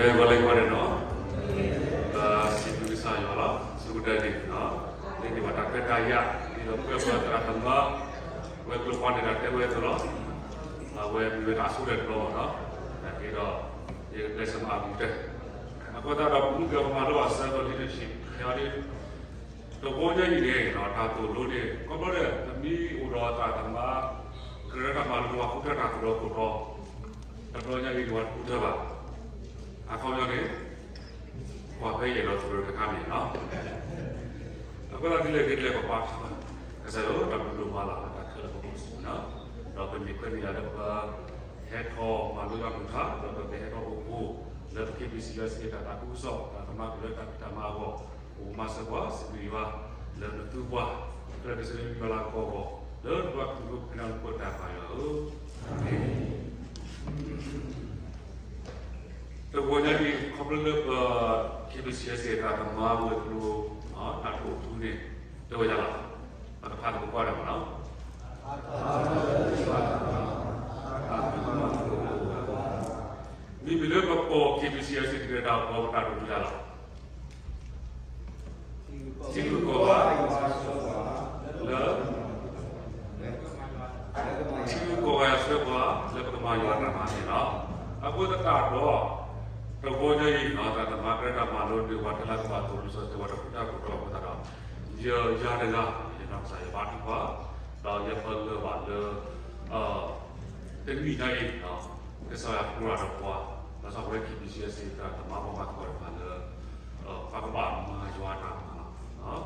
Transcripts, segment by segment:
ဝဲလၢကီးန့ၣ်နီၤ, စံးဘျုးကစၢ်ယွၤလီၤ, ဆိကတၢၢ်န့ၣ်နီၤ, လၢန့ၢ်ဘၣ်တၢ်ခွဲးတၢ်ယာ် ဒ်သိးပှၤသရၣ်သမါ ဝဲကျိၤပှၤန့ၣ်တၢ်တဲဝဲအသိးလီၤ, အဝဲမ့ၢ်ဝဲတၢ်ဆိၣ်ဂ့ၤတဘျီနီၤ, က့ဒီး ယကပျဲစၢၤမၤအပူၤတဲ, အဃိသတးဒီး ပမုၢ်ကဲပမၤလိဘၣ် ဆၢကတီၢ်လံတဆံး ခဲအံၤ တဘျီညါအံၤန့ၣ် တၢ်သိၣ်လိန့ၣ် ခီဖျိလၢ ပမ့ၢ်အိၣ်ဒီးသရၣ်သမါ ကရၢတၢ်မၤလိ ပှၤဃုထၢတၢ်သိၣ်လိခိၣ်တီ တဘျီညါအံၤန့ၣ် ပှၤတဃုထၢဘၣ်. အခီပညီန့ၣ် ပှၤဖဲယအဲၣ်ဒိးသိၣ်လိတခါန့ၣ်လီၤ. အဃိသတးဒ်လဲၣ်ဂ့ၤဒ်လဲၣ်ပပာ်ထီၣ်ဘၣ် ကစၢ်ယွၤတၢ်ဘျုးဒိၣ်မးလီၤ တၢ်ခဲလၢာ်ပကအိၣ်စ့ၢ်ကီးနီၤ, ဒီးပမ့ၢ်ခွဲးန့ၢ်ယၤလၢပ ဟဲထီၣ်မၤလိယွၤအကလုၢ်ကထါ ဒီးပကဟဲထီၣ်အိၣ်ဖှိၣ် လၢပ KBC USA တၢ်သးခုကစီၣ် တၢ်ကမၤကလုၢ်လၢတၢ်ဖံးတၢ်မၤအဂီၢ် ပကမၤစၢၤပှၤ စံးဘျုးယွၤ လၢနသူပှၤ ခဲလၢာ်ခဲဆ့လၢယွၤလၤကပီၤအဂီၢ် လၢနဘၣ်ကသူဖိဖဲနၤလၢပတၢ်ပာ်ယွၤဧၢ, အၤမ့ၣ်. တဘျီညါအံၤ ခီဖျိလၢပ KBC USA တၢ်ကမၤဝဲၤကျိၤ တၢ်တိာ်ထူန့ၣ် တဲဝဲဒၣ်လီၤ. ပကဖးသကိးကွၢ်ဒီးမးနီၤ. မ့မ့ၢ်လၢပကိး KBC USA တၢ်ကမၤပတၢ်တိာ်ထူဒၣ်လီၤ. ထံဂုၤကီၢ်ဂၤ လၢ ထံဂုၤကီၢ်ဂၤဆှၢပှၤ လၢပကမၤယွၤတၢ်မၤန့ၣ်လီၤ. အဃိသတးဒီး တဘျီညါအံၤ သရၣ်သမါကရၢတၢ်မၤလိန့ၢ်ပှၤထဲလၢကဘၣ်သိၣ်လိစၢၤစၢၤပှၤတဃုထၢခိၣ်တီအဃိသတးဒီး ယယၤတဂၤ ယနီၢ်ကစၢ်ယဘါထုကဖၣ် ဒီးယပလၢၢ်ဘၣ်လၢ တနံၣ်ညါအံၤ ကစၢ်ယွၤကိးဒီးပှၤ ဘၣ်ဆၣ်ဝဲ KBC USA သရၣ်သမါပှၤမၤသကိးတဖၣ်လၢ ပကဘၣ်မၤယွၤတၢ်မၤလီၤ.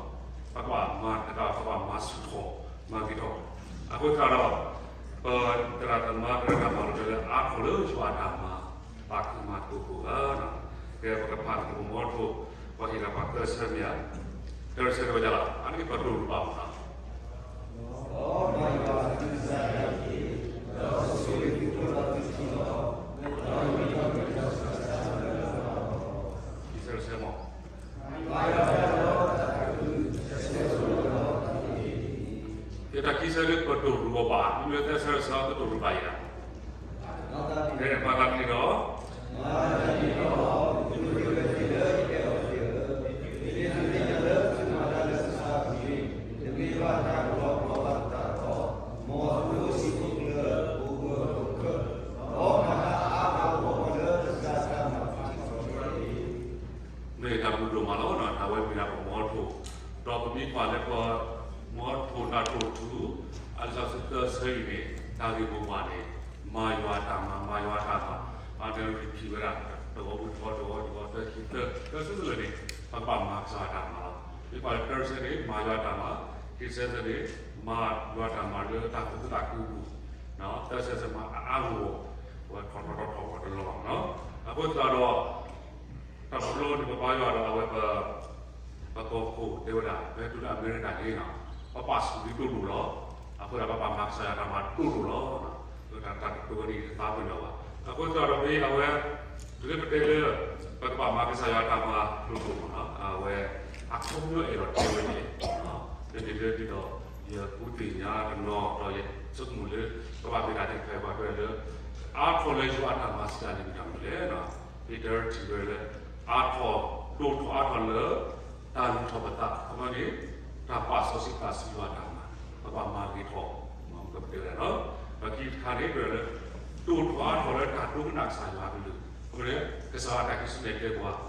ပကဘၣ်မၤတကး ပကဘၣ်မၤဆူၣ်ထီၣ် မၤဂ့ၤထီၣ်. အဃိသတးဒီး ပသရၣ်သမါကရၢတၢ်မၤလိတဲလၢအါထီၣ်လၢယွၤအတၢ်မၤ ဘၣ်ခုမၤသကိးကိးဂၤ ကဲပကဖးသကိးပမီထိၣ် ပှၤဟ့ၣ်လီၤပှၤသၢဆၢမ့ၢ်ဧါ, သၢဆၢတဲဝဲဒၣ်လီၤ. အန့ၣ်ပတိၢ်ရူၢ်ဘၣ်မးလီၤ. ယတၢ်ခံဆၢလၢပတိၢ်ရူၢ်အီၤဘၣ် မ့မ့ၢ်သၢဆၢတဆၢတတိၢ်ရူၢ်ဘၣ်ယၤ, မၤသးဒ်န့ၣ်ဒီး မ့ၢ်တၢ်ဘျုးဒိၣ်မးလီၤ. တၢ်ဝဲမ့ၢ်ဒၣ်ပမီထိၣ်, ဒီးပမ့ၢ်ကွၢ်လၢပမီထိၣ်တၢ်တိာ်ထူ အလံာ်စီဆှံသၢဆၢအံၤန့ၣ် တၢ်ဂ့ၢ်မိၢ်ပှၢ်န့ၣ် မၤယွၤတၢ်မၤ မၤယွၤတၢ်မၤ, အါတက့ၢ်ဝဲဒၣ် တဂီၤမုၢ်တဂီၤ တဂီၤတဂီၤ သၢဆံသၢ, သၢဆၢသၢလၢာ်န့ၣ် ပကဘၣ်မၤကစၢ်ယွၤတၢ်မၤလီၤ. မ့ၢ်ကွၢ်လၢသၢဆၢန့ၣ် မၤယွၤတၢ်မၤ, ခံဆၢသၢန့ၣ် မၤယွၤတၢ်မၤလၢတၢ်သူၣ်ခုသးခုအပူၤ, သၢဆၢသၢမၤအါအါဂီၢ်ဂီၢ်, အဝဲထီၣ်ထီၣ်ထီၣ်ထီၣ်ဝဲတလီၢ်ဘၣ်နီၤ. အဃိသတးဒီး တၢ်တဘျီန့ၣ် ပဘါယွၤဒီးအဝဲပ ပကီၢ်ခိၣ်တဲဝဲဒၣ် ဖဲတုၤလၢအမဲရကၤန့ၣ်နီၤ ပပာ်ဆူၣ်ဒ်ဒိၣ်ဒိၣ်လီၤ. အဃိသတးဒီးပဘၣ်မၤကစၢ်ယွၤတၢ်မၤဒိၣ်ဒိၣ်လီၤ. တၢ်တၢ်တတိၤဝဲန့ၣ်တသးပ့ၤနီၣ်ဘၣ်. အဃိသတးဒီးမ့ၢ်အဝဲ တုၤလၢပတဲလၢ ပကဘၣ်မၤကစၢ်ယွၤတၢ်မၤဒိၣ်ဒိၣ်မးနီၤ အဝဲ အခီပညီအဲၣ်ဒိးတဲဝဲန့ၣ် တမ့ၢ်လၢဒ်သိး ယဃုသ့ၣ်ညါတနီၤဒီးယဆိကမိၣ်လၢ ကဘၣ်မ့ၢ်တၢ်သ့ၣ်တဖၣ်အံၤပှၤတဲလၢ အါထီၣ်လၢယွၤအတၢ်မၤစံးတၢ်န့ၣ်မ့ၢ်တၢ်မနုၤလဲၣ်. ပ့းတရူးထံၣ်ဝဲလၢ အါထီၣ် ဒိၣ်ထီၣ်အါထီၣ်လၢ တၢ်လုၢ်ထီၣ်ပသးခီန့ၣ် တၢ်ပာ်စီဆှံသးဆူယွၤအတၢ်မၤ ပဘၣ်မၤဂ့ၤထီၣ် ပတဲဝဲဒၣ်လီၤ. ဒီးခံတခါန့ၣ် တဲဝဲလၢ ဒိၣ်ထီၣ်အါထီၣ်လၢတၢ်ဒိကနၣ်ကစၢ်ယွၤအကလုၢ် အဃိန့ၣ် ကစၢ်ယွၤအတၢ်ခံဆူၣ်န့ၣ်တဲပှၤ ဒ်သိးမုၢ်ကပၢၤဒီကထၢၣ်တဲပှၤအသိးလီၤ. ပကဘၣ်လဲၤက့ၤကစၢ်ယွၤတမ့ၢ်လၢ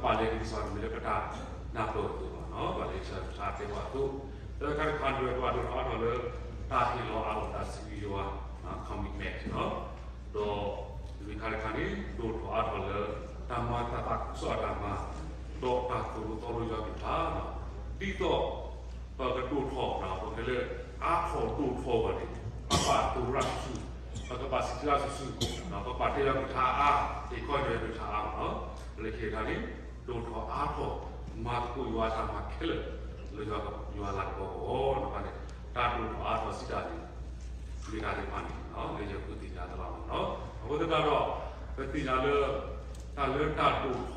ပတၢ်နၢ်ပၢၢ်အသိးဘၣ်နီၤ ဘၣ်လဲၤကစၢ်ယွၤကလုၢ်ကထါတဲပှၤအသိး, သၢခါတခါန့ၣ် ပဘၣ်ဒိၣ်ထီၣ်အါထီၣ်လၢ တၢ်ဟ့ၣ်လီၤအးလီၤသးဆူယွၤ commitment နီၤ ဒီးလွံၢ်ခါတခါန့ၣ် ဒိၣ်ထီၣ်အါထီၣ်လၢ တၢ်မၤတၢ်သးခုကစီၣ်အတၢ်မၤ ဒီးတၢ်သိၣ်လိသီလိယွၤကလုၢ်ကထါ ဒ်သိး ပကဒိၣ်ထီၣ် ပကလဲၤအါထီၣ်ဒိၣ်ထီၣ်ဘၣ်န့ၣ် ပကဘၣ်သိၣ်ရၣ်ဆူၣ်ဆူၣ် ပကဘၣ်စံးတၢ်ဆူၣ်ဆူၣ် ပကဘၣ်တဲယွၤကလုၢ်ကထါအါ ဟ့ၣ်ခီယွၤကလုၢ်ကထါအါဘၣ်နီၤ လၢခံတခါန့ၣ် ဒိၣ်ထီၣ်အါထီၣ် မၤသကိးယွၤအတၢ်မၤခဲလၢာ် လၢယွၤလၤကပီၤအဂီၢ် တခါန့ၣ် တၢ်ဒိၣ်ထီၣ်အါထီၣ်စံးတၢ်န့ၣ် မ့ၢ်တၢ်သ့ၣ်တဖၣ်န့ၣ် လၢယဃုသ့ၣ်ညါတလီၢ်မးနီၤ အဃိသတးဒီး ပသ့ၣ်ညါလၢ တၢ်လၢတၢ်ဒိၣ်ထီၣ်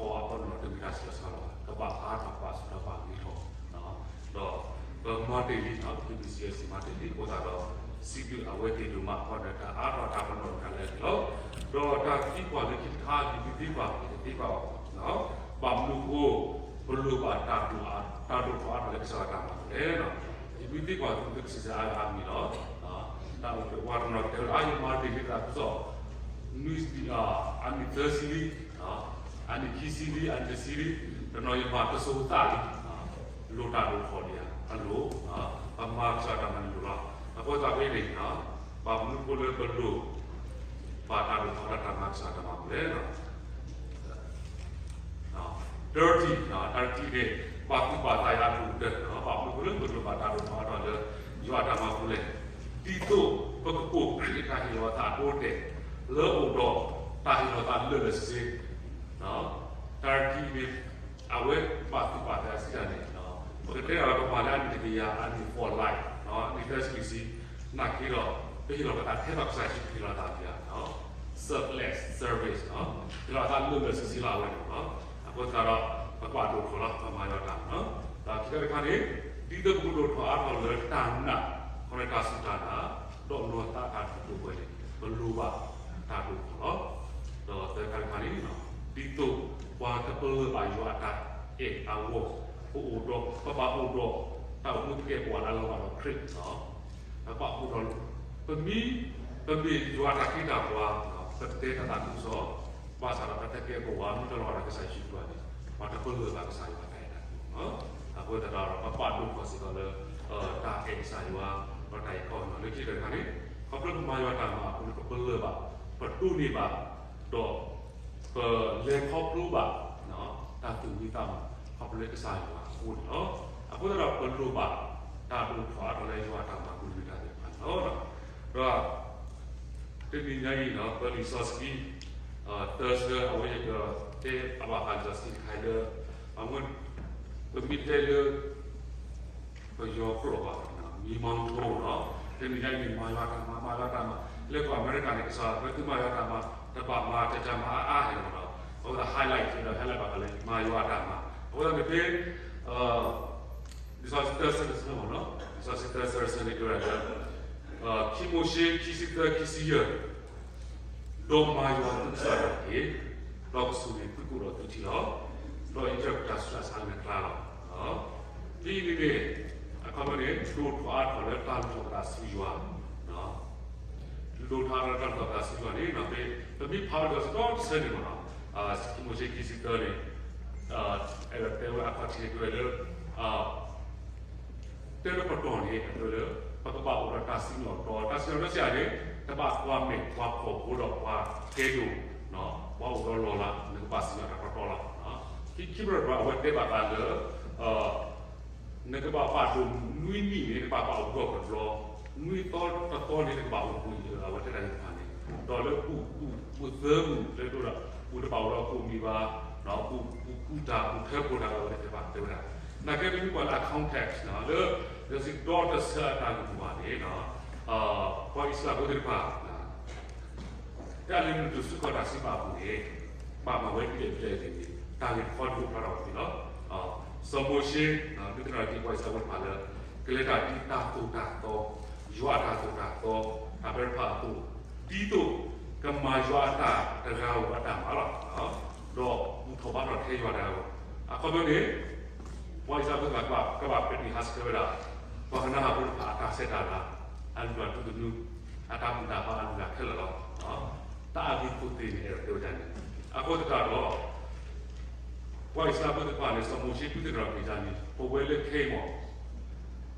အပနီၣ်တမ့ၢ်တၢ်ဆံးလီၤစှၤလီၤဘၣ် ကဘၣ်အါထီၣ်ဘၣ်ဆူၣ်ထီၣ်ဘၣ်ဂ့ၤထီၣ် ဒီးပမၤတ့ၢ်လံ KBC မၤတ့ၢ်လံအဃိသတးဒီး စံးဘျုးအဝဲသ့ၣ်ဒိၣ်မး ခီဒီးတၢ်အါထီၣ်တၢ်ပနီၣ်တခါလၢအဂ့ၢ်လီၤ. ဒီးတၢ်သံကွၢ်လၢခံတခါ ယမ့ၢ်သံကွၢ် ယတသံကွၢ်ဘၣ်, ဘၣ်မနုၤအဃိ ပလိၣ်ဘၣ်တၢ်ဒိၣ်အါ, တၢ်ဒိၣ်ထီၣ်အါထီၣ်လၢကစၢ်ယွၤတၢ်မၤပူၤလဲၣ်. ယမ့ၢ်သံကွၢ်သု သုကစံးဆၢအါဂၤအါမံၤလီၤ. တၢ်အိၣ်ဖျဲၣ်ပှၤတနီၤတဲဝဲဒၣ် ယမၤတ့ၢ်လံသးကစီၣ် နွံ, အနံၣ်သၢဆံလံ, အနံၣ်ခံဆံလံ, အနံၣ်တဆံလံ, တနီၤယမၤတစိၤသးလံ, လိၣ်တၢ်ဒိၣ်ထီၣ်ဒံးဧါ, အလိၣ်, ပမၤကစၢ်တၢ်မၤန့ၣ်လိၣ်လီၤ. အဃိသတးဖဲန့ၣ် ဘၣ်မနုၤအဃိလၢပလိၣ်ဘၣ်တၢ်ဒိၣ်ထီၣ်လၢတၢ်မၤကစၢ်တၢ်မၤပူၤလဲၣ်. တၢတံၢ်, တၢတံၢ်န့ၣ် ဘၣ်သူၣ်ဘၣ်သးယၤအဒိၣ်ကတၢၢ်, ဘၣ်မနုၤအဃိလၢပလိၣ်ဘၣ်တၢ်ဒိၣ်ထီၣ်အါထီၣ်လၢယွၤအတၢ်မၤပူၤလဲၣ်. ဒ်သိးပကပိာ်ခရံာ်အတၢ်ဟ့ၣ်လီၤသးအဒိအတဲာ် လၢအအိၣ်ဒီးတၢ်ဟ့ၣ်လီၤသးလၢာ်လၢာ်ဆ့ဆ့, တၢတံၢ်န့ၣ် အဝဲဘၣ်သူၣ်ဘၣ်သးစံးတၢ်န့ၣ် ပကတဲဒၣ်လၢပမၤလၢအနံၣ်တကယၤ, အနံၣ် for life, အနံၣ်သၢဆံလွံၢ်ဆံ, နာ်က့ဒီး ပဟ့ၣ်လီၤပသးထဲသိးကစၢ်ယ့ၣ်ၡူးခရံာ်ဟ့ၣ်လီၤသးဒံးဧါ, selfless service, ဟ့ၣ်လီၤသးလၢာ်လၢာ်ဆ့ဆ့လၢအဝဲန့ၣ်လီၤ. အဃိသတးဒီး ပကဘၣ်ဒိၣ်ထီၣ်လီၤ ပမၤယွၤတၢ်မၤ, ဒီးခံခါတခါန့ၣ် ဒ်သိးပကဒိၣ်ထီၣ်အါထီၣ်လၢတၢ်နာ်, ခီဖျိတၢ်စူၢ်တၢ်နာ်, ဒီးနီၢ်သးတၢ်ဒိၣ်ထီၣ်ပှဲၤန့ၣ် ပလိၣ်ဘၣ်တၢ်ဒိၣ်ထီၣ်လီၤ. ဒီးသၢခါတခါန့ၣ် ဒ်သိးပှၤကပလၢၢ်ဘၣ်ယွၤအတၢ်အဲၣ်အဂီၢ်, ပအိၣ်ဒီး ပဘၣ်အိၣ်ဒီး တၢ်အိၣ်မူသကဲးပဝးလၢအလီၤဘၣ်ဒီးခရံာ်လီၤ. ပဘၣ်အိၣ်ဒီး ပမ့ၢ်, ပမ့ၢ်ယွၤတၢ်ခ့တၢ်ပှၤ, ပတဲတၢ်သးခုကစီၣ်, ဘၣ်ဆၣ်ဒီးပသကဲးပဝးမ့ၢ်တလီၤဘၣ်ဒီးကစၢ်ယ့ၣ်ၡူးခရံာ်န့ၣ် ပှၤတပလၢၢ်ဘၣ်ကစၢ်ယွၤအတၢ်အဲၣ်တၢ်ကွံ. အဃိသတးဒီး ပဘၣ်ဒိၣ်ထီၣ်စ့ၢ်ကီးလၢ တၢ်အဲၣ်ကစၢ်ယွၤ ဒီးတၢ်အဲၣ်ကီၢ်နီၤလၢခံတခါန့ၣ် ခီဖျိပမၤယွၤတၢ်မၤအဃိန့ၣ် ပပလၢၢ်ဘၣ်, ပဒိးန့ၢ်ဘၣ်, ဒီး ပလဲၤခီဖျိဘၣ် တၢ်သူၣ်မံသးမုာ် ခီဖျိလၢကစၢ်ယွၤအဃိန့ၣ်လီၤ. အဃိသတးဒီးပလိၣ်ဘၣ် တၢ်ဒိၣ်ထီၣ်အါထီၣ်လၢယွၤအတၢ်မၤပူၤတမံၤတၢ်သ့ၣ်တဖၣ်န့ၣ်လီၤ. ဒီး တနံၤညါအံၤန့ၣ် ပလံာ်စီဆှံ သၢဆၢ အဝဲယကတဲအဘၣ်ဃးလံာ်စီဆှံတခါလၢ အဝဲ ပမ့ၢ်တဲလၢ ပယီၤကျိာ်ဘၣ် မံမီၢ်ထိလီၤ. တနံၤညါအံၤန့ၣ် မၤယွၤတၢ်မၤ မၤယွၤတၢ်မၤ လၢကီၢ်အမဲရကၤန့ၣ် ကစၢ်ယွၤပှဲၤသုမၤယွၤတၢ်မၤ တဘၣ်မၤတၢ်မၤအါအါန့ၣ်လီၤ. အဃိသတး highlight ဒီး highlight ဘၣ်ဃးလၢ မၤယွၤတၢ်မၤ အဃိသတးန့ၣ်ဖဲ လံာ်စီဆှံသၢဆၢတဆၢမ့ၢ်နီၤ, လံာ်စီဆှံသၢဆၢတဆၢန့ၣ် တဲဝဲဒၣ်လၢ ခံမိၤၡ့ ခံဆံသၢ ခံဆံယဲၢ်, ဒီးမၤယွၤသုကစၢ်ယွၤတက့ၢ်, ဒီးကဆိၣ်ဂ့ၤသုကိၣ်ဒီးသုထံလီၤ, ဒီးယကပတၢ်ဆူးတၢ်ဆါလၢနကျါလီၤ. ဒ်အံၤန့ၣ်န့ၣ် အခီပညီန့ၣ် ဒိၣ်ထီၣ်အါထီၣ်လၢတၢ်လုၢ်ထီၣ်ပသးဆူယွၤ ဒိၣ်ထီၣ်အါထီၣ်လၢတၢ်လုၢ်ထီၣ်ပသးဆူယွၤန့ၣ် ပမ့ၢ်ဖးဝဲဒီးစ့ၢ်ကီးတဆၢန့ၣ်မ့ၢ်နီၤ, ခံမိၤၡ့ ခံဆံသၢန့ၣ် အဲၣ်ဒိးတဲဝဲအခီၣ်ထံးန့ၣ် တဲဝဲလၢ တဲလၢပတီၢ်န့ၣ် အတဲလၢ ပကဘၣ်အိၣ်ဒီးတၢ်စံၣ်ညီၣ်တီတီ, တၢ်စံၣ်ညီၣ်တီတီစ့ၢ်န့ၣ် တဘၣ်ပှၤမဲာ်ပှၤဖှီၣ်ဖိဒီးပှၤကဲဒိၣ်, ပှၤအိၣ်ဒီးလီၢ်လၤ နကဘၣ်စံၣ်ညီၣ်တၢ်တီတီလီၤ. ခံ ခံဘျီတဘျီ အဝဲတဲဘၣ်သးလၢ နကဘၣ်ပာ်ဒိၣ်နွံနံၣ်န့ၣ် နကဘၣ်ပာ်အိၣ်ဒီးကဘျီ, နွံသီတသီန့ၣ် နကဘၣ်အိၣ်ပူၤ, အဝဲတဲတၢ်သ့ၣ်တဖၣ်န့ၣ်, ဒီးလၢပူၤ, ပူၤ, ပူၤသၢပူၤ တဲဒိၣ်ဒီး ပူၤတဘၣ်အိၣ်ဒီးကိၣ်မံၤဘၣ်, ပူၤ, ပူၤကူတၢ် ပူၤထၢဖိတၢ် အဝဲသ့ၣ်တဖၣ်တဲဝဲဒၣ်. နာ်က့ ပမ့ၢ်ကွၢ်လၢအ context လၢ လံာ်စီဆှံဒီတဆၢအတၢ်ဂ့ၢ်မိၢ်ပှၢ်န့ၣ် ပှၤအံၣ်စရ့လးဖိသ့ၣ်တဖၣ် တၢ်လၢနုာ်ဒိၣ်ဆူကီၢ်တၢ်စံးပာ်အပူၤန့ၣ် ဘၣ်မၤဝဲဒ်လဲၣ်ဒ်လဲၣ်န့ၣ် တၢ်ဂ့ၢ်တခီဒိၣ်ဖျါထီၣ်ဝဲန့ၣ်လီၤ. စီၤမိၤၡ့ ဒုးသ့ၣ်နီၣ်ထီၣ်က့ၤပှၤအံၣ်စရ့လးဖိတဖၣ်လၢ ကလဲၤတၢ်ဒ်တၢ်သိၣ်တၢ်သီ, ယွၤအတၢ်သိၣ်တၢ်သီ တၢ်ဖဲတဖၣ်အသိး, ဒ်သိးကမၤယွၤအတၢ်တဂၤဧိၤအတၢ်မၤလီၤ. ဒီးဘူၣ်ထီၣ်ဘါထီၣ်ထဲယွၤတဂၤဧိၤ, အခီပညီန့ၣ် ပှၤအံၣ်စရ့လးဖိတဖၣ် ကဘၣ်ပဲာ်ထံဟးဆှဲဝဲဒၣ် ပှၤကနၤအၣ်ဖိတဖၣ်အတၢ်ဆဲးတၢ်လၤ, အလုၢ်အလၢ်ဒူသနူ, အတၢ်ဘူၣ်တၢ်ဘါအလုၢ်အလၢ်ခဲလၢာ်လီၤ. တၢ်အဂ့ၢ်အကျိၤသ့ၣ်န့ၣ် အဲၣ်ဒိးတဲဝဲဒၣ်န့ၣ်, အဃိသတးဒီး ပှၤအံၣ်စရ့လးဖိသ့ၣ်တဖၣ်န့ၣ် စီၤမိၤၡ့ဒုးသ့ၣ်နီၣ်ထီၣ်က့ၤတၢ်န့ၣ် ပဝဲလၢခဲအံၤမ့ၢ်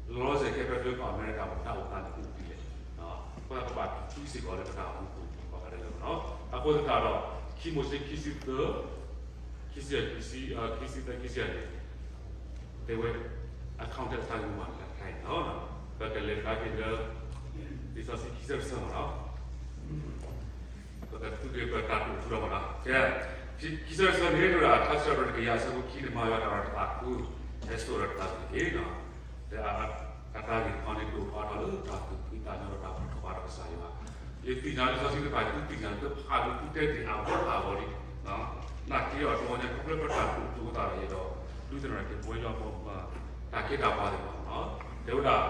လီၤစဲၤခဲဖဲလၢကီၢ်အမဲရကၤမ့ၢ် တၢ်အိၣ်သးန့ၣ်အိၣ်ဒ်လဲၣ်, ပဘၣ်သံစ့ၢ်ကီးလၢပတၢ်အိၣ်မူပူၤ ပှၤကတဲလၢမ့ၢ်နီၤ. အဃိသတးဒီး ခံမိၤၡ့ခံဆံသၢ ခံဆံယဲၢ်, ခံဆံသၢ ခံဆံယဲၢ်န့ၣ် တဲဝဲ အ context တၢ်ဂ့ၢ်မိၢ်ပှၢ်န့ၣ် လၢခဲအံၤန့ၣ်လီၤ. ပကလဲၤကဒါက့ၤလၢ လံာ်စီဆှံခံဆၢတဆၢမ့ၢ်နီၤ, ပကသူက့ၤပတၢ်တိာ်ထူဒီးမ့ၢ်နီၤ. ကဲ, ခံဆၢတဆၢန့ၣ် တဲဝဲဒၣ် ထါစံးထီၣ်ပတြၢၤတကယၤအဆၢဖိခံန့ၣ် မၤယွၤတၢ်ဒီးတၢ်သးခု, ဟဲစိာ်ဒီးတၢ်သးခုတက့ၢ်. တဲ အတၢ်ဂ့ၢ်တခီန့ၣ် ဒိၣ်ထီၣ်အါထီၣ်လၢတၢ်သူၣ်ဖှံသးညီဒီးတၢ်ဘူၣ်ထီၣ်ဘါထီၣ်ကစၢ်ယွၤ. ယသ့ၣ်ညါလံာ်စီဆှံတဖၣ် သုသ့ၣ်ညါလံ သုဖးဒိၣ်သုတဲတ့ၢ်အါထီၣ်အါထီၣ်လံ, နာ်က့အီၤတဝီညါ ခီဖျိလၢပတၢ်တိာ်ထူအသးဒီးယဲဒီး ဒုးသ့ၣ်နီၣ်က့ၤပဝဲလၢ တၢ်ခ့တၢ်ပှၤသ့ၣ်တဖၣ်မ့ၢ်နီၤ, တဲဝဲဒၣ်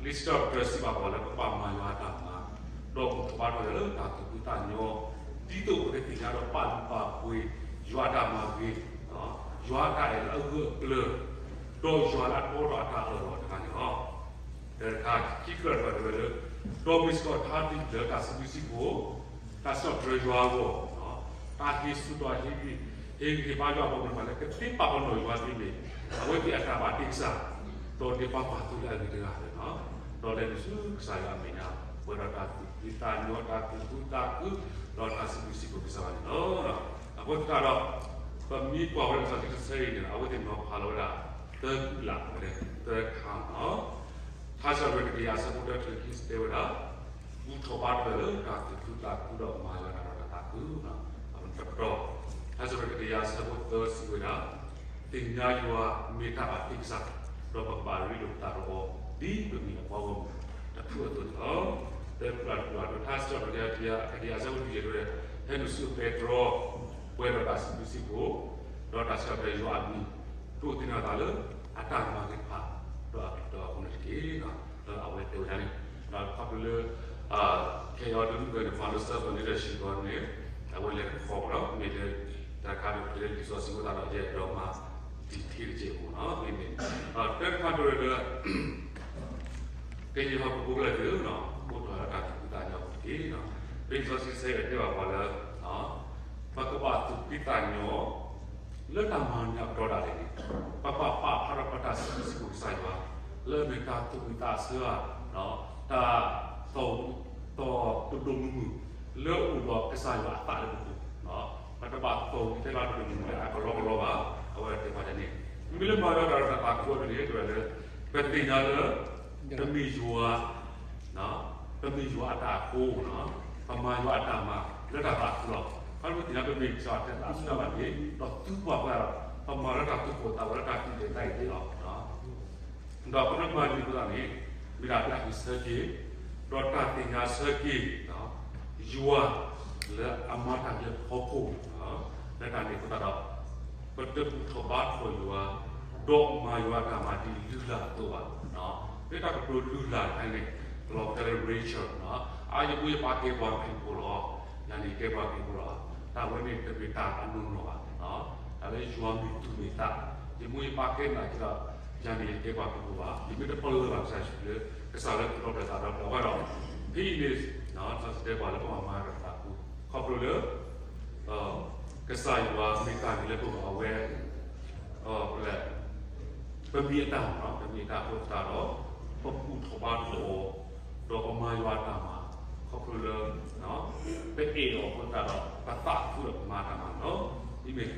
လံာ်စံးထီၣ်ပတြၢၤစံးဘၣ်ပှၤလၢ ပဘၣ်မၤယွၤအတၢ်မၤ, ဒီးဘူၣ်ထီၣ်ဘါထီၣ်ယွၤလၢတၢ်သူၣ်ဖှံသးညီ, ဒ်သိးပကသ့ၣ်ညါဒီးပာ်လုၢ်ပာ်ပှ့ၤယွၤအတၢ်မၤဂ့ၤ, ယွၤအတၢ်အဲၣ်လၢအဂၢၢ်အကျၢၤ, ဒီးယွၤလၢအတီဒီးအတၢ်အၢၣ်လီၤတဂၤန့ၣ်လီၤ. တၢ်တခါခံကတၢၢ်တဖၣ်တဲဝဲလၢ ဒီးမ့ၢ်စ့ၢ်ကီးထါတံၢ်လၢတၢ်စံးဘျုးစံးဖှိၣ်, တၢ်စံးထီၣ်ပတြၢၤယွၤအဂီၢ်, တၢ်ဟ့ၣ်ဆူၣ်ထီၣ်ဟ့ၣ်ဂံၢ်ဟ့ၣ်ဘါယွၤအပှၤကလုာ်တဖၣ်လၢ ကသ့ပာ်ပနီၣ်ယွၤသ့န့ၣ်, အဝဲသ့ၣ်အတၢ်ဘၣ်တ့ကစၢ်, ဒီးဒ်ပှၤပာ်သူၣ်လၢအဂ့ၤတဂၤန့ၣ်လီၤ. ဒီးလဲၤနုာ်ဆူကစၢ်ယွၤအမဲာ်ညါ, ပှဲၤဒီးတၢ်သူၣ်ဖှံသးညီ တၢ်သူၣ်ခုသးခု, ဒီးတၢ်စံးဘျုးစံးဖှိၣ်ကစၢ်ယွၤန့ၣ်လီၤ. အဃိသတးဒီး ပမ့ၢ်ကွၢ်ဝဲဒၣ်လံာ်စီဆှံတဆၢအံၤန့ၣ် အဝဲသ့ၣ်နီၤဖးလီၤဝဲဒၣ် သၢကူၣ်လၢ်ဝဲဒၣ် သၢခါန့ၣ်လီၤ. ထါစံးထီၣ်ပတြၢၤတကယၤအဆၢဖိတၢတုၤခံတဲဝဲဒၣ်, ဘူၣ်ထီၣ်ဘါထီၣ်လၢတၢ်သူၣ်ခုသးခုဒီးမၤယွၤတၢ်ဒီးတၢ်သးခု, တပတီၢ်, ထါစံးထီၣ်ပတြၢၤတကယၤအဆၢဖိသၢစံးဝဲဒၣ်, သ့ၣ်ညါယွၤမ့ၢ်တၢ်ဘၣ်တ့ကစၢ်, ဒီးပကဘၣ်ရ့လိာ်ပသးဒီးအီၤ ဒ်ပမ့ၢ်အပှၤဂီၢ်မုၢ်တဖုအသိးန့ၣ်လီၤ. သၢကူၣ်လၢ်တကူၣ်လၢ် ထါစံးထီၣ်ပတြၢၤတကယၤအဆၢဖိတယဲၢ်တဲဝဲ, ဟဲနုာ်ဆူအပဲတြီ, ပှဲၤဒီးတၢ်စံးဘျုးစံးဖှိၣ်, ဒီးတၢ်စံးထီၣ်ပတြၢၤယွၤအမံၤ, ဒိးသန့ၤအသးလၢ အတၢ်မၤဂ့ၤတဖၣ်, ဒီးအကတီၢ်အဃိန့ၣ်တက့ၢ်. ဒီးအဝဲတဲဝဲဒၣ်န့ၣ်, ဒီးခီဖျိလၢ ခဲအံၤအီၤတမုၢ်ဂၢၢ်န့ၣ် ဖးလၢစီၤပီလူးတၢ်စံးကီးန့ၣ်, အဝဲလဲၤတခီဘၣ်လီၤ. မ့ၢ်လၢ တၢ်တခါဒ်လံာ်စီဆှံအဃိသတးဒီး ယအဲၣ်ဒိးမၤ detail တစဲးဖိန့ၣ်, မ့မ့ၢ် တၢ်တခါဒ်လၢ ကယဲၢ်ဟီၣ်ခိၣ်ဖိခဲလၢာ်သ့ၣ်ဧၢ, အိၣ်ထီၣ်လၢတၢ်သူၣ်ဖှံသးညီအပူၤတက့ၢ်. လံာ်စီဆှံတဆၢအံၤတဲဘၣ်ပှၤလၢ ပကဘၣ်သူၣ်ဖှံသးညီ လၢတၢ်မၤနၢၤအပတီၢ်ဒၣ်လဲာ်န့ၣ်, ပဘၣ်ပာ်ဖျါထီၣ်ပတၢ်စံးဘျုးစံးဖှိၣ်ကစၢ်ယွၤ လၢအမ့ၢ်တၢ်သူၣ်ဝံၣ်သးဆၢဧါ, တၢ် သီၣ်ပဒိၣ်မုၢ်မုၢ် လၢအအိၣ်ဒီးကစၢ်ယွၤအသးလၢပပူၤ, ပတဘၣ်သီၣ်ဝံၣ်ထဲလၢပဒိၣ်မုၢ်မုၢ်လၢအကလီကလီဘၣ်. အဝဲတဲပှၤဒ်န့ၣ်, မ့ၢ်လၢမၤဒီးတၢ်ဒီးတၢ်သးခုအီၤဒ်န့ၣ် တဲဝဲလၢ ပသ့ၣ်ညါလၢ ပမ့ၢ်ယွၤ ပမ့ၢ်ယွၤအတၢ်အဃိ, ပမၤယွၤအတၢ်မၤလၢတၢ်သးခုလီၤ. ခီဖျိသ့ၣ်ညါပမ့ၢ်ကစၢ်ယွၤအတၢ်သးဆူတၢ်ဘၣ်န့ၣ် ဒီးသူပှၤပှဲၤဒီး ပမၤလၢတၢ်သူၣ်ကိၢ်သးဂီၤလၢတၢ်သူၣ်ဒဲးသးအံၤသ့လီၤ. ဒီးပမ့ၢ်မၤန့ၢ်အဃိသတးန့ၣ် မ့ၢ်ဒၣ်တၢ်ဟ့ၣ်ဆၢက့ၤ ဒီးတၢ်သ့ၣ်ညါဆၢက့ၤ ယွၤလၢအမၤတၢ်လၢဟီၣ်ခိၣ်, လၢတၢ်န့ၣ်အဃိသတးဒီး ပတဘူၣ်ထီၣ်ဘါထီၣ်ယွၤ ဒီးမၤယွၤအတၢ်မၤဒ်လုၢ်လၢ်အသိးဘၣ်. မ့ၢ်တၢ်ကတိၤလုၢ်လၢ်တခါန့ၣ် လီၤတဲလၢ Rachel အါ ယမိၢ်ယပၢ်ကဲပှၤခရံာ်ဖိလီၤ. ယၤန့ၣ်ကဲပှၤခရံာ်ဖိလီၤ. တၢ်ဝဲန့ၣ်တမ့ၢ်တၢ်အနီၢ်နီၢ်ဘၣ်. တၢ်လၢယွၤမ့ၢ်သူၣ်မ့ၢ်သး, ယမိၢ်ယပၢ်ကဲနာ်က့ဒီး ယၤန့ၣ်ယကဲပှၤခရံာ်ဖိဘၣ်. ယမ့ၢ်တပလၢၢ်ဘၣ်ကစၢ်ယ့ၣ်ၡူးခရံာ်လၢ ကစၢ်လၢသူၣ်ထီၣ်ပတြၢၤသးဒီဖျၢၣ်အဃိဒီး ဖဲအံၤန့ၣ် တၢ်စံးတဲပှၤလၢပဘၣ်မၤတၢ်သးခု ခီဖျိလၢ ကစၢ်ယွၤမ့ၢ်တၢ်ဂ့ၤလၢပဂီၢ်အဝဲ ပမ့ၢ်အတၢ်မၤ, ပမ့ၢ်အတၢ်အဃိသတးဒီး ပဘူၣ်ထီၣ်ဘါထီၣ်အီၤ, ဒီးပမၤယွၤအတၢ်မၤ, ခီဖျိလၢ ပအဲၣ်အီၤအဃိသတးဒီး ပသးခုဒီးပမၤတၢ်မၤန့ၣ်လီၤ. မ့မ့ၢ်သၢပျၢ်တပျၢ်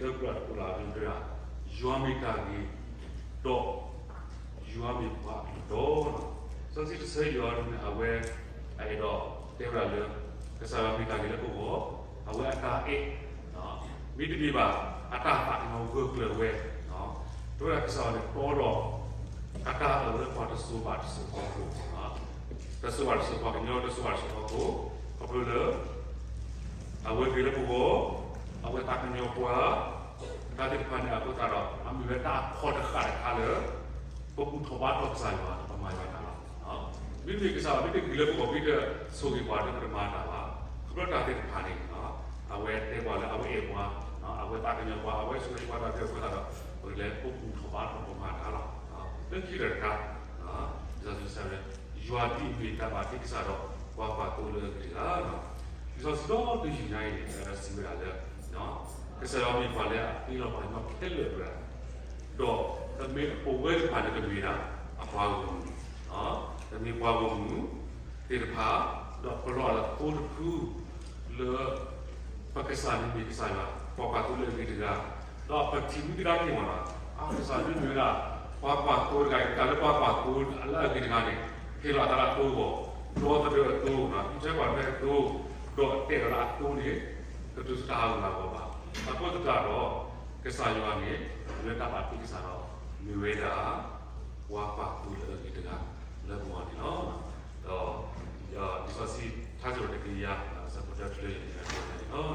လၢအဒိတြၢၤ, ယွၤမ့ၢ်တၢ်ဂ့ၤ, ဒီး ယွၤမ့ၢ်ပှၤအကတီၢ်လီၤ. စီဆှံတဆၢယွၤန့ၣ် အဝဲ အအဲၣ်ဒိးတဲဝဲဒၣ်လၢ ကစၢ်ယွၤမ့ၢ်တၢ်ဂ့ၤလၢပဂီၢ်, အဝဲအတၢ်အဲၣ် မ့တမ့ၢ်ဘၣ် အတၢ်သးကညီၤဂၢၢ်ကျၢၤဝဲ, တဲဝဲဒၣ်ကစၢ်ယွၤန့ၣ် တီဒီး အတၢ်အၢၣ်လၢပှၤတစိၤဘၣ်တစိၤအဖီခိၣ်, တစိၤဘၣ်တစိၤ ပှၤကညီတစိၤဘၣ်တစိၤအဖီခိၣ်, ခီဖျိလၢ အဝဲဂ့ၤလၢပဂီၢ်, အဝဲသးကညီၤပှၤ, တၢ်သ့ၣ်တဖၣ်န့ၣ်အဃိသတးဒီး အမ့ၢ်ဝဲတၢ်အခီၣ်တဃာ်တခါလၢ ပဘူၣ်ထီၣ်ဘါထီၣ်ကစၢ်ယွၤ ပမၤယွၤတၢ်လီၤ. မ့မ့ၢ်ကစၢ်ယွၤမ့ၢ်တဂ့ၤလၢပဂီၢ် မ့ၢ်တဆိၣ်ဂ့ၤပှၤဒီး ပတမၤတၢ်ဘၣ်. ခီဖျိတၢ်သ့ၣ်တဖၣ်န့ၣ် အဝဲတဲပှၤလၢအဝဲအဲၣ်ပှၤ, အဝဲသးကညီၤပှၤ, အဝဲဆိၣ်ဂ့ၤပှၤတၢ်သ့ၣ်အဃိသတးဒီး ပကလဲၤပဘူၣ်ထီၣ်ဘါထီၣ်ပမၤတၢ်လီၤ. လၢခံတခါ လံာ်စီဆှံစံးဝဲ ယွၤဒ်အမ့ၢ်တၢ်ဘၣ်တ့ကစၢ်ဒီး ပှၤကွၢ်သိလၢအဂ့ၤတဂၤလီၤ. လံာ်စီဆှံဒီတယုၢ်ညါအံၤ စံးဝဲဒၣ်လၢ ကစၢ်ယွၤမ့ၢ်ပှၤလၢအသ့လီၤပှၤကညီခဲလၢာ်တဂၤ, ဒီးပမ့ၢ်ပဝဲတဖၣ်န့ၣ် ပမ့ၢ်ဒၣ်အပှၤဂီၢ်မုၢ်, ပမ့ၢ်ပှၤဂီၢ်မုၢ်သ့ၣ်တဖၣ်, ဒီးပလီၤလၢသိတဖု လၢ ပကစၢ်န့ၣ်မ့ၢ်ကစၢ်ယွၤ ပှၤကွၢ်သိလၢအဂ့ၤတဂၤ, ဒီးပထံၣ်မ့ၢ်ကဒါက့ၤမ့ၢ်နီၤ, အကစၢ်မ့ၢ်မ့ၢ်ဝဲဒၣ် ပှၤကွၢ်သိတဂၤအံၤ တၢ်လၢပှၤကွၢ်သိလၢအဂ့ၤတဂၤန့ၣ် ဟ့ၣ်လီၤအသးလၢအသိအဂီၢ်, ဒီသဒၢအသိ, ဟံးထွဲကွၢ်ထွဲအသိ, ဒီးတဲလီၤလၢအသိန့ၣ် ကတုၤတၢ်ဟးဂူာ်ဟးဂီၤဘၣ်. အဃိသတးဒီး ကစၢ်ယွၤန့ၣ် မ့ၢ်ဝဲတၢ်ဘၣ်တ့ကစၢ်ဒီး မ့ၢ်ဝဲဒၣ် ပှၤကွၢ်သိလၢအဂ့ၤတဂၤလၢပဂီၢ်န့ၣ်လီၤ. ဒီး လံာ်စီဆှံ ထါစံးထီၣ်တကယၤ အဆၢဖိတၢတုၤလၢယန့ၣ်လီၤ.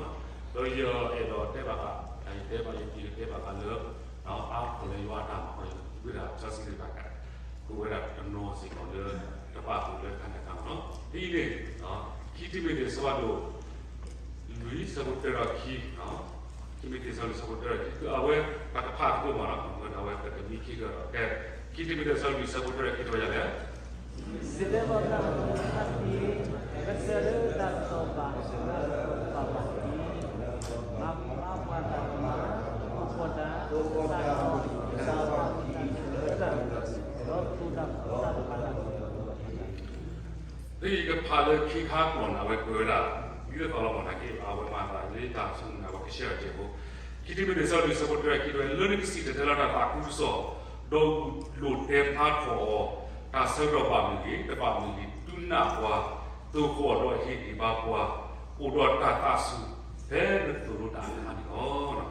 ဒီးယအဲၣ်ဒိးတဲဘၣ်ဃး, ယတဲဘၣ် ယက့ၤတဲဘၣ်ဃးလၢ အါဖှီၣ်လၢယွၤအတၢ်မၤဃီ ယဝဲဒၣ်စီဆှံတဂၤ ကဝဲဒၣ်တနီၤစ့ၢ်ကီးလၢ တပာ်ဃုာ်လၢတခါန့ၣ်အခါမ့ၢ်နီၤ. ဒ်အံၤန့ၣ် ခံတံၤမသ့းအဆၢဖးဒိၣ်လွံၢ်ဆၢဖိတၢဒီးခံ, ခံတံၤမသ့းအဆၢဖးဒိၣ်လွံၢ်ဆၢဖိတၢဒီးခံ အဝဲပတဖးသကိးမ့ၢ်နီၤ, အဝဲပတမံခံကဒီး, ကဲ, ခံတံၤမသ့းအဆၢလွံၢ်ဆၢဖိတၢဒီးခံ တဲဝဲဒ်လဲၣ်. ယတဲဘၣ်နၤ, ကစၢ်ဧၢ, တၢ်ကစီၣ်ဘၣ်ပှၤတဖၣ်အံၤ, မၤဘၣ်ပှၤတၢ်ကမၣ်, သိၣ်ဃီၣ်တၢ်, သးထီၣ်, ဒီးသူၣ်တၢ်, သးတဖၣ်တၢ်ကမၣ် ဒ်ယကဖးလၢခံခါကျိာ်န့ၣ် အဝဲကွဲးဝဲဒၣ် ဒ်သိးလီၤမ့ၢ်နာ်က့ အဝဲမၤသးလၢတၢ်ဆိကမိၣ်န့ၣ် အဝဲကဆှၢအီၤစဲးဖိ, ခံတံၤမသ့းအဆၢလွံၢ်ဆၢဖိတၢဒီးခံ တဲဝဲ လၢနကစံၣ်တဲၤတဲလီၤတၢ်သးခုကစီၣ်, ဒီးလိၣ်တဲဖျါထီၣ်အီၤ, တၢ်ဆၢကတီၢ်ဘၣ်မုာ်ဂ့ၤ, တဘၣ်မုာ်ဂ့ၤ, ဒုးနၢ်ပှၤ, သိၣ်ဃီၣ်ဒီးဟ့ၣ်ဂံၢ်ဘါပှၤ, အိၣ်ဒီးတၢ်သးဆူၣ် ဖဲနသိၣ်လိတၢ်အခါန့ၣ်လီၤ. ဒ်အံၤ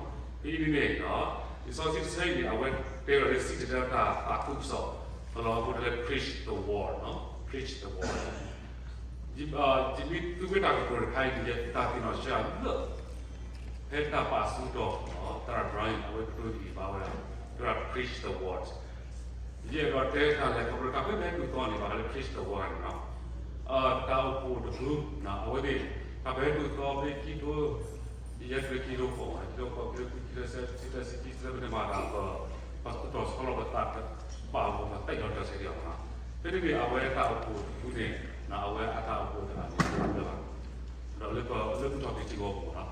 န့ၣ်, လံာ်စီဆှံတဆၢအံၤန့ၣ် အဝဲတဲဝဲဒၣ်လၢစံၣ်တဲၤတဲလီၤတၢ်သးခုကစီၣ်, ပလီၢ်အိၣ်ဖှိၣ်တဲလၢ preach the word, preach the word. ယမ့ၢ်သူဝဲတၢ်ကတိၤတခါအံၤန့ၣ် ယသးသ့ၣ်နီၣ်ဆၢလၢ ဖဲတၢ်ပာ်ဆူၣ်ထီၣ် သရၣ် Brian အဝဲကတိၤဒံးဘၣ်ဝဲဒၣ် preach the word. ယအဲၣ်ဒိးတဲတၢ်လဲၤခီဖျိတခါ ဖဲပဟဲဒိၣ်သီန့ၣ် ဘၣ်ဃးလၢ preach the word န့ၣ်လီၤ. တၢ်အိၣ်ဖှိၣ်တဖု အဝဲသ့ၣ် တၢ်ပဟဲဒိၣ်သီဖဲခံထိ ယဲၢ်ဖျၢၣ်ခံထိဃီ, ခံထိဃီ, ခံထိခံဆံသၢ, ခံဆံသၢ, ခံဆံသၢ ပတမၤတၢ် ပသူၣ်ထီၣ်ဆီလီၤပသး ဘၣ်ဂီၢ်မၤသးဒီးတၢ်ဆဲးဒီး, ဖဲန့ၣ်န့ၣ် အဝဲတၢ်အိၣ်ဖှိၣ်တဖုန့ၣ် အဝဲအတၢ်အိၣ်ဖှိၣ်တဂၤန့ၣ် လၢဘၣ်, ဒီးလၢပလၢပထီၣ်က့ၤထံဂီၤပူၤ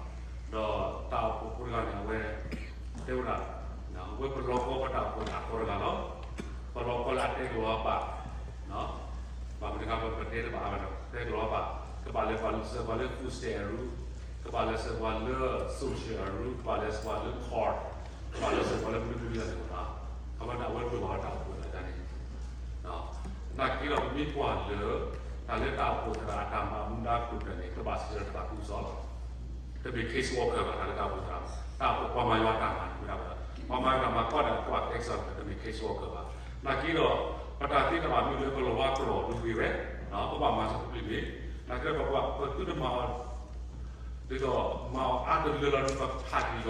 လီၤ. ဒီးတၢ်အိၣ်ဖှိၣ်ဖိတဂၤန့ၣ် အဝဲ တဲဝဲဒၣ် အဝဲပလီၢ်ကီပတၢ်အိၣ်ဖှိၣ်အသီတဂၤလီၤ. ပလီၢ်ကီလၢအတဲကလီၤအဘၣ် ဘၣ်မနုၤတခါ ပတဲတဘၣ်အါဘၣ်ဒီး တဲကလီၤအဘၣ်, ကဘၣ်လဲၤပှၤစၢၤပှၤလၢ food stamp အရူ, ကဘၣ်လဲၤစၢၤပှၤလၢ social အရူ, ကဘၣ်လဲၤစၢၤပှၤလၢ court, ကဘၣ်လဲၤစၢၤပှၤလၢမနုၤမနုၤန့ၣ်လီၤ. အဝဲန့ၣ် အဝဲလိၣ်ဘၣ်ဝဲတၢ်အိၣ်ဖှိၣ်သရၣ်န့ၣ် နာ်က့ဒီး ပမ့ၢ်ကွၢ်လၢ တၢ်လၢတၢ်အိၣ်ဖှိၣ်သရၣ်အတၢ်မၤမူဒါကျိၤကျဲန့ၣ် ကဘၣ်စံၣ်တဲၤတဲလီၤတၢ်သးခုကစီၣ်လီၤ. တမ့ၢ် case worker ဘၣ် တၢ်လၢတၢ်အိၣ်ဖှိၣ်သရၣ်, တၢ်အိၣ်ဖှိၣ်ပှၤမၤယွၤအတၢ်မၤန့ၣ်ဝဲဒၣ်, ပှၤမၤယွၤမၤကီၢ်ဒီး ကဘၣ် case worker တမ့ၢ် case worker ဘၣ်. နာ်က့ဒီး ပတၢ်သ့တၢ်ဘၣ်မ့ၢ်လၢပလီၢ်ဝါကလီၢ်ဒုးဂ့ၤဝဲ, ပဘၣ်မၤစၢၤပျ့ၤမ့ၢ်, နာ်က့ဒီး ပပှၤပသုတမၤအီၤ ဒ်သိးမၤအီၤအါတလၢလီၤဒီး ပဖးက့ၤယွၤ ပဖးက့ၤပှၤ